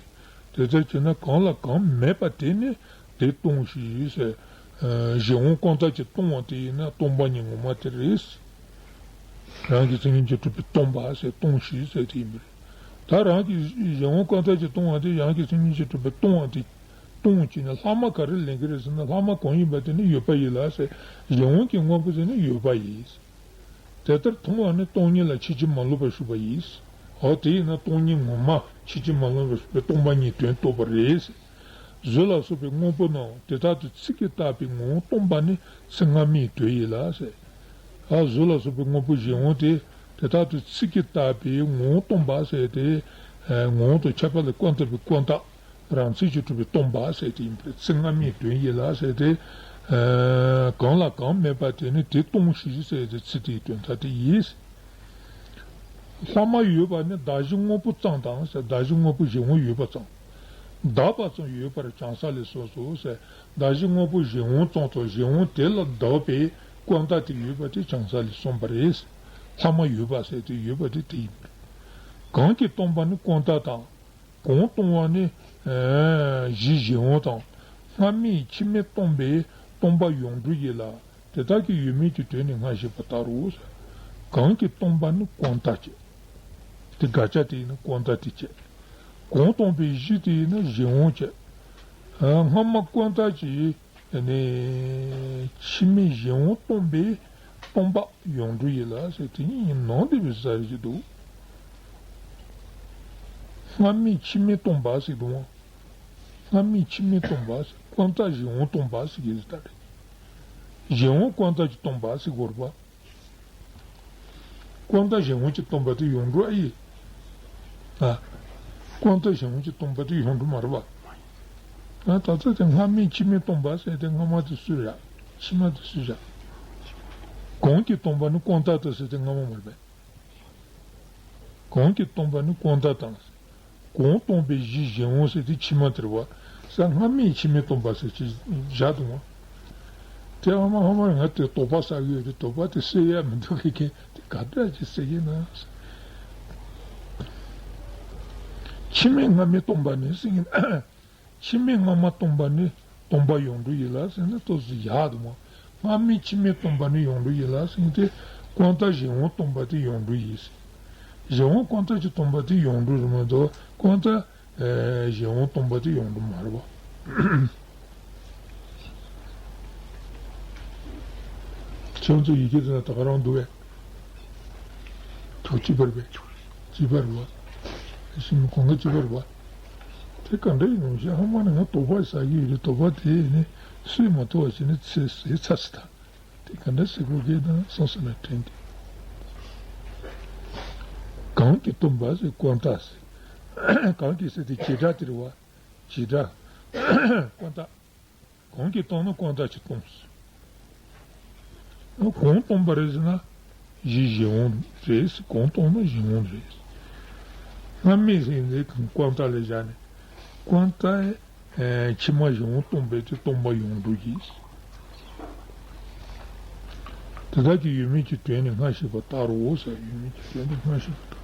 དེ། དེ་ལྟར་བྱས་ན་གང་ལ་གང་མེད་པ་དེ་ནི་དེ་སྟོང་ཞིང་ཟེར། གཞན་དབང་ཀུན་བཏགས་ཀྱིས་སྟོང་བ་དེ་ཡིན་ན་སྟོང་པ་ཉིད་ངོ་མ་དེ་རེད། རང་གི་མཚན་ཉིད་ཀྱིས་གྲུབ་པའི་སྟོང་པ་ཟེར་སྟོང་ཞིང་ཟེར་དེ་ཡིན་པ་རེད། ད་རང་གི་གཞན་དབང་ཀུན་བཏགས་ཀྱིས་སྟོང་བ་དེ་རང་གི་མཚན་ཉིད་ཀྱིས་གྲུབ་པའི་སྟོང་བ་དེ་སྟོང་བྱས་ནས་ལྷག་མ་ག་རེ་ལེན་གྱི་རེད་ཟེར་ན་ལྷག་མ་གང་ཡིན་པ་དེ་ནི་ཡོད་པ་ཡིན་ལ་ཟེར། གཞན་དབང་གི་དངོས་པོ་དེ་ནི་ཡོད་པ་ཡིན། དེ་ལྟར་མཐོང་བ་ནི་སྟོང་ཉིད་ལ་ཕྱིན་ཅི་མ་ལོག་པར་ཞུགས་པ་ཡིན། འོ་དེ་ཡིན་ན་སྟོང་ཉིད་ངོ་མ་ཕྱིན་ཅི་མ་ལོག་པར་ཞུགས་པའི་སྟོང་པ་ཉིད་དོན་རྟོགས་པ་རེད། གཟུགས་ལ་སོགས་པའི་དངོས་པོ་རྣམས་དེ་དག་ཏུ་ཚིག་གིས་བཏགས་པའི་ངོ་བོ་སྟོང་པ་ནི་ཚིག་སྔ་མའི་དོན་ཡིན་ལ་ཟེར། ཨ་གཟུགས་ལ་སོགས་པའི་དངོས་པོ་གཞན་དབང་དེ་དེ་དག་ཏུ་ཚིག་གིས་བཏགས་པའི་ངོ་བོ་སྟོང་པ་ཟེར་ཏེ། ངོ་བོ་དང་ཁྱད་པར་ལ་ཀུན་བཏགས་པའི་ཀུན་བཏགས། རང་མཚན་གྱིས་གྲུབ་པའི་སྟོང་པ་ཟེར་དེ་ཡིན་པས། ཚིག་སྔ་མའི་དོན་ཡིན་ལ་ཟེར་ཏེ། གང་ལ་གང་མེད་པ་དེ་ནི་དེ་སྟོང་ཞིང་ཟེར་ཏེ་ཚིག་དེའི་དོན་དག་དེ་ཡིན། ལྷག་མ་ཡོད་པ་ནི་གདགས་གཞི་དངོས་པོ་ཙམ་དང་ཟེར། གདགས་གཞི་དངོས་པོ་གཞན་དབང་ཡོད་པ་ཙམ། གདགས་པ་ཙམ་ཡོད་པར་བྱང་ས་ལས་སོ་སོ་ཟེར། གདགས་གཞི་དངོས་པོ་གཞན་དབང་ཙམ་དང་གཞན་དབང་དེ་ལ་གདགས་པའི་ཀུན་བཏགས་དེ་ཡོད་པ་དེ་བྱང་ས་ལས་གསུངས་པ་རེད། ལྷག་མ་ཡོད་པ་ཟེར་དེ་ཡོད་པ་དེ་དེ་ཡིན་པས། གང་གིས་སྟོང་པ་ནི་ཀུན་བཏགས་དང་། གང་སྟོང་བ་ནི་གཞི་གཞན་དབང་དང་། སྔ་མས་ཕྱི་མས་སྟོང་པའི་སྟོང་པ་ཡོངས་གྲུབ་ཡིན་ལ། དེ་དག་གི་ཡོད་མེད་ཀྱི་དོན་ནི་སྔར་བཤད་པ་ལྟར་རོ། གང་གིས་སྟོང་པ་ནི་ཀུན་བཏགས་བྱས། དེ་དགག་བྱ་དེ་ཡིན་ན་ཀུན་བཏགས་དེ་བྱས། གང་སྟོང་པའི་གཞི་དེ་ཡིན་ན་གཞན་དབང་བྱས། སྔ་མ་ཀུན་བཏགས་ཀྱི་ ནས་ཕྱི་མའི་གཞན་དབང་སྟོང་པའི་སྟོང་པ་ཡོངས་གྲུབ་ཡིན་ལ་ཟེར། དེ་གཉིས་ནང་དེ་བས་ཟ་རེ་ཞིག་འདུག་སྔ་མའི་ཕྱི་མའི་སྟོང་པ་ཟེར་འདུག་བ། སྔ་མའི་ཕྱི་མའི་སྟོང་པ་ཟེར། ཀུན་བརྟགས་གཞན་དབང་སྟོང་པ་ཟེར་གྱི་ཟེར་ད་རེད། གཞན་དབང་ཀུན་བརྟགས་ཀྱི་སྟོང་པ་ཟེར་དགོས་རེད་པ། ཀུན་བརྟགས་གཞན་དབང་གིས་སྟོང་པ་དེ་ཡོངས་གྲུབ་ཨ་ཡིན། ཨ། ཀུན་བརྟགས་གཞན་དབང་གིས་སྟོང་པ་དེ་ཡོངས་གྲུབ་མ་རེད་པ། ཨ། ད་ལྟ་དེ་སྔ་མའི་ཕྱི་མའི་སྟོང་པ་ཟེར་དེ་སྔ་མ་དེ་སུས་རེད། ཕྱི་མ་དེ་སུས་རེད། གོང་གི་སྟོང་པ་ནི་ཀུན་བརྟགས་དང་ཟེར་དེ་སྔ་མ་མ་རེད་པས། གོང་གི་སྟོང་པ་ནི་ཀུན་བརྟགས་དང་། གོང་སྟོང་པའི་གཞི་གཞན་དབང་ཟེར་དེ་ཕྱི་མ་དེ་རེད་པ། ས་སྔ་མའི་ཕྱི་མའི་སྟོང་པ་ཟེར་གྱི་བཞག་འདུག་བ། དེ་ཧ་མ་ཧ་མ་ང་དེ་དོགས་པ་ཟ་གི་ཡོད་རེད། དོགས་པ་དེ་སེལ་ཡ་མི་འདུག་གི་མཁན་དེ་ག་འདྲ་ཅིག་ཟེར་གྱི་ན། ཕྱི་མའི་སྔ་མའི་སྟོང་པ་ནི་ཟེར་གྱི་ན། ཕྱི་མའི་སྔ་མ་སྟོང་པ་ནི་སྟོང་པ་ཡོངས་གྲུབ་ཡིན་ལ་ཟེར་ན་ཏོག་ཙམ་ཡག་འདུག་མ། སྔ་མའི་ཕྱི་མའི་སྟོང་པ་ནི་ཡོངས་གྲུབ་ཡིན་ལ་ཟེར་ཏེ། ཀུན་བརྟགས་གཞན་དབང་སྟོང་པ་དེ་ཡོངས་གྲུབ་ཡིན་ཟེར། གཞན་དབང་ཀུན་བརྟགས་ཀྱིས་སྟོང་པ་དེ་ཡོངས་གྲུབ་རེད་མ་གཏོགས་ཀུན་བརྟགས་ཨེ་གཞན་དབང་སྟོང་པ་དེ་ཡོངས་གྲུབ་མ་རེད་པ། ཁྱེད་ཚོ་ཡི་གེ་དེ་ན་ད་ག་རང་འདུག་བས། ཐུགས་གཅིག་པར་བས། གཅིག་པར་བ། ཤིང་གོང་ག་གཅིག་པར་བ། དེ་ག་འདྲ་ཡིན་ནམ་ཞེས་ཧ་མ་ནི་ང་དོགས་པ་ཟ་གི་ཡོད་རེད། དོགས་པ་དེ་ནི་སུས་མ་ཐོག་བ་བྱས་ནས་ཚེ་ཟད་ཚར་སི་ད། དེ་ག་འདྲ་ཟེར་དགོས་གི་དང་སོང་སོང་ན་དྲན་ཏེ། གང་གིས་སྟོང་པ་ཟེར་ཀུན་བརྟགས་ཟེར། གང་གིས་ཟེར་དེ་བྱེ་བྲག་དེ་རེད་བ། བྱེ་བྲག་ཀུན་བརྟགས། གང་གིས་སྟོང་ན་ཀུན་བརྟགས་ཀྱིས་སྟོང་ཟེར། གང་སྟོང་པ་རེད་ཟེར་ན། གཞི་གཞན་དབང་རེད་ཟེར། གང་སྟོང་ན་གཞན་དབང་རེད་ཟེར། སྔ་མའི་ཟེར་ནས་ཀུན་བརྟགས་ལ་བཞག་ནས། ཀུན་བརྟགས་ཨེ་ཕྱི་མ་གཞན་དབང་སྟོང་པས་དེ་སྟོང་པ་ཡོངས་གྲུབ་ཀྱིས། དེ་དག་གི་ཡོད་མེད་ཀྱི་དོན་ནི་སྔ་ཕྱི་བར་བརྟག་རོ་ཟེར། ཡོད་མེད་ཀྱི་དོན་ནི་སྔ་ཕྱི་བར་བརྟག་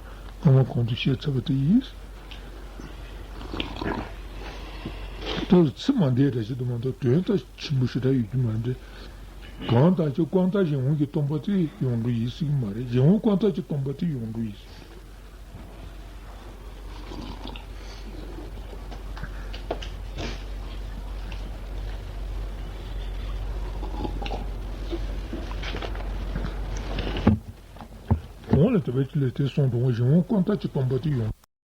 སྔ་མ་གོང་དུ་བཤད་ཚར་བ་དེ་ཡིན། ད་ཚིག་མ་འདས་འདྲ་ཞིག་འདུག་མ་གཏོགས་དོན་དག་ཆེན་པོ་ཞེ་དྲག་ཡོད་ཀྱི་མ་རེད། གང་ལྟར་ཀྱང་ཀུན་བརྟགས་གཞན་དབང་གིས་སྟོང་པ་དེ་ཡོངས་གྲུབ་ཡིན་ཟེར་གྱི་མ་རེད། གཞན་དབང་ཀུན་བརྟགས་ཀྱིས་སྟོང་པ་དེ་ཡོངས་གྲུབ་ཡིན་ཟེར། གོང་ལ་དེ་བས་ཀྱི་ལས་དེ་གསུངས་འདུག་གཞན་དབང་ཀུན་བརྟགས་ཀྱིས་སྟོང་པ་དེ་ཡོངས།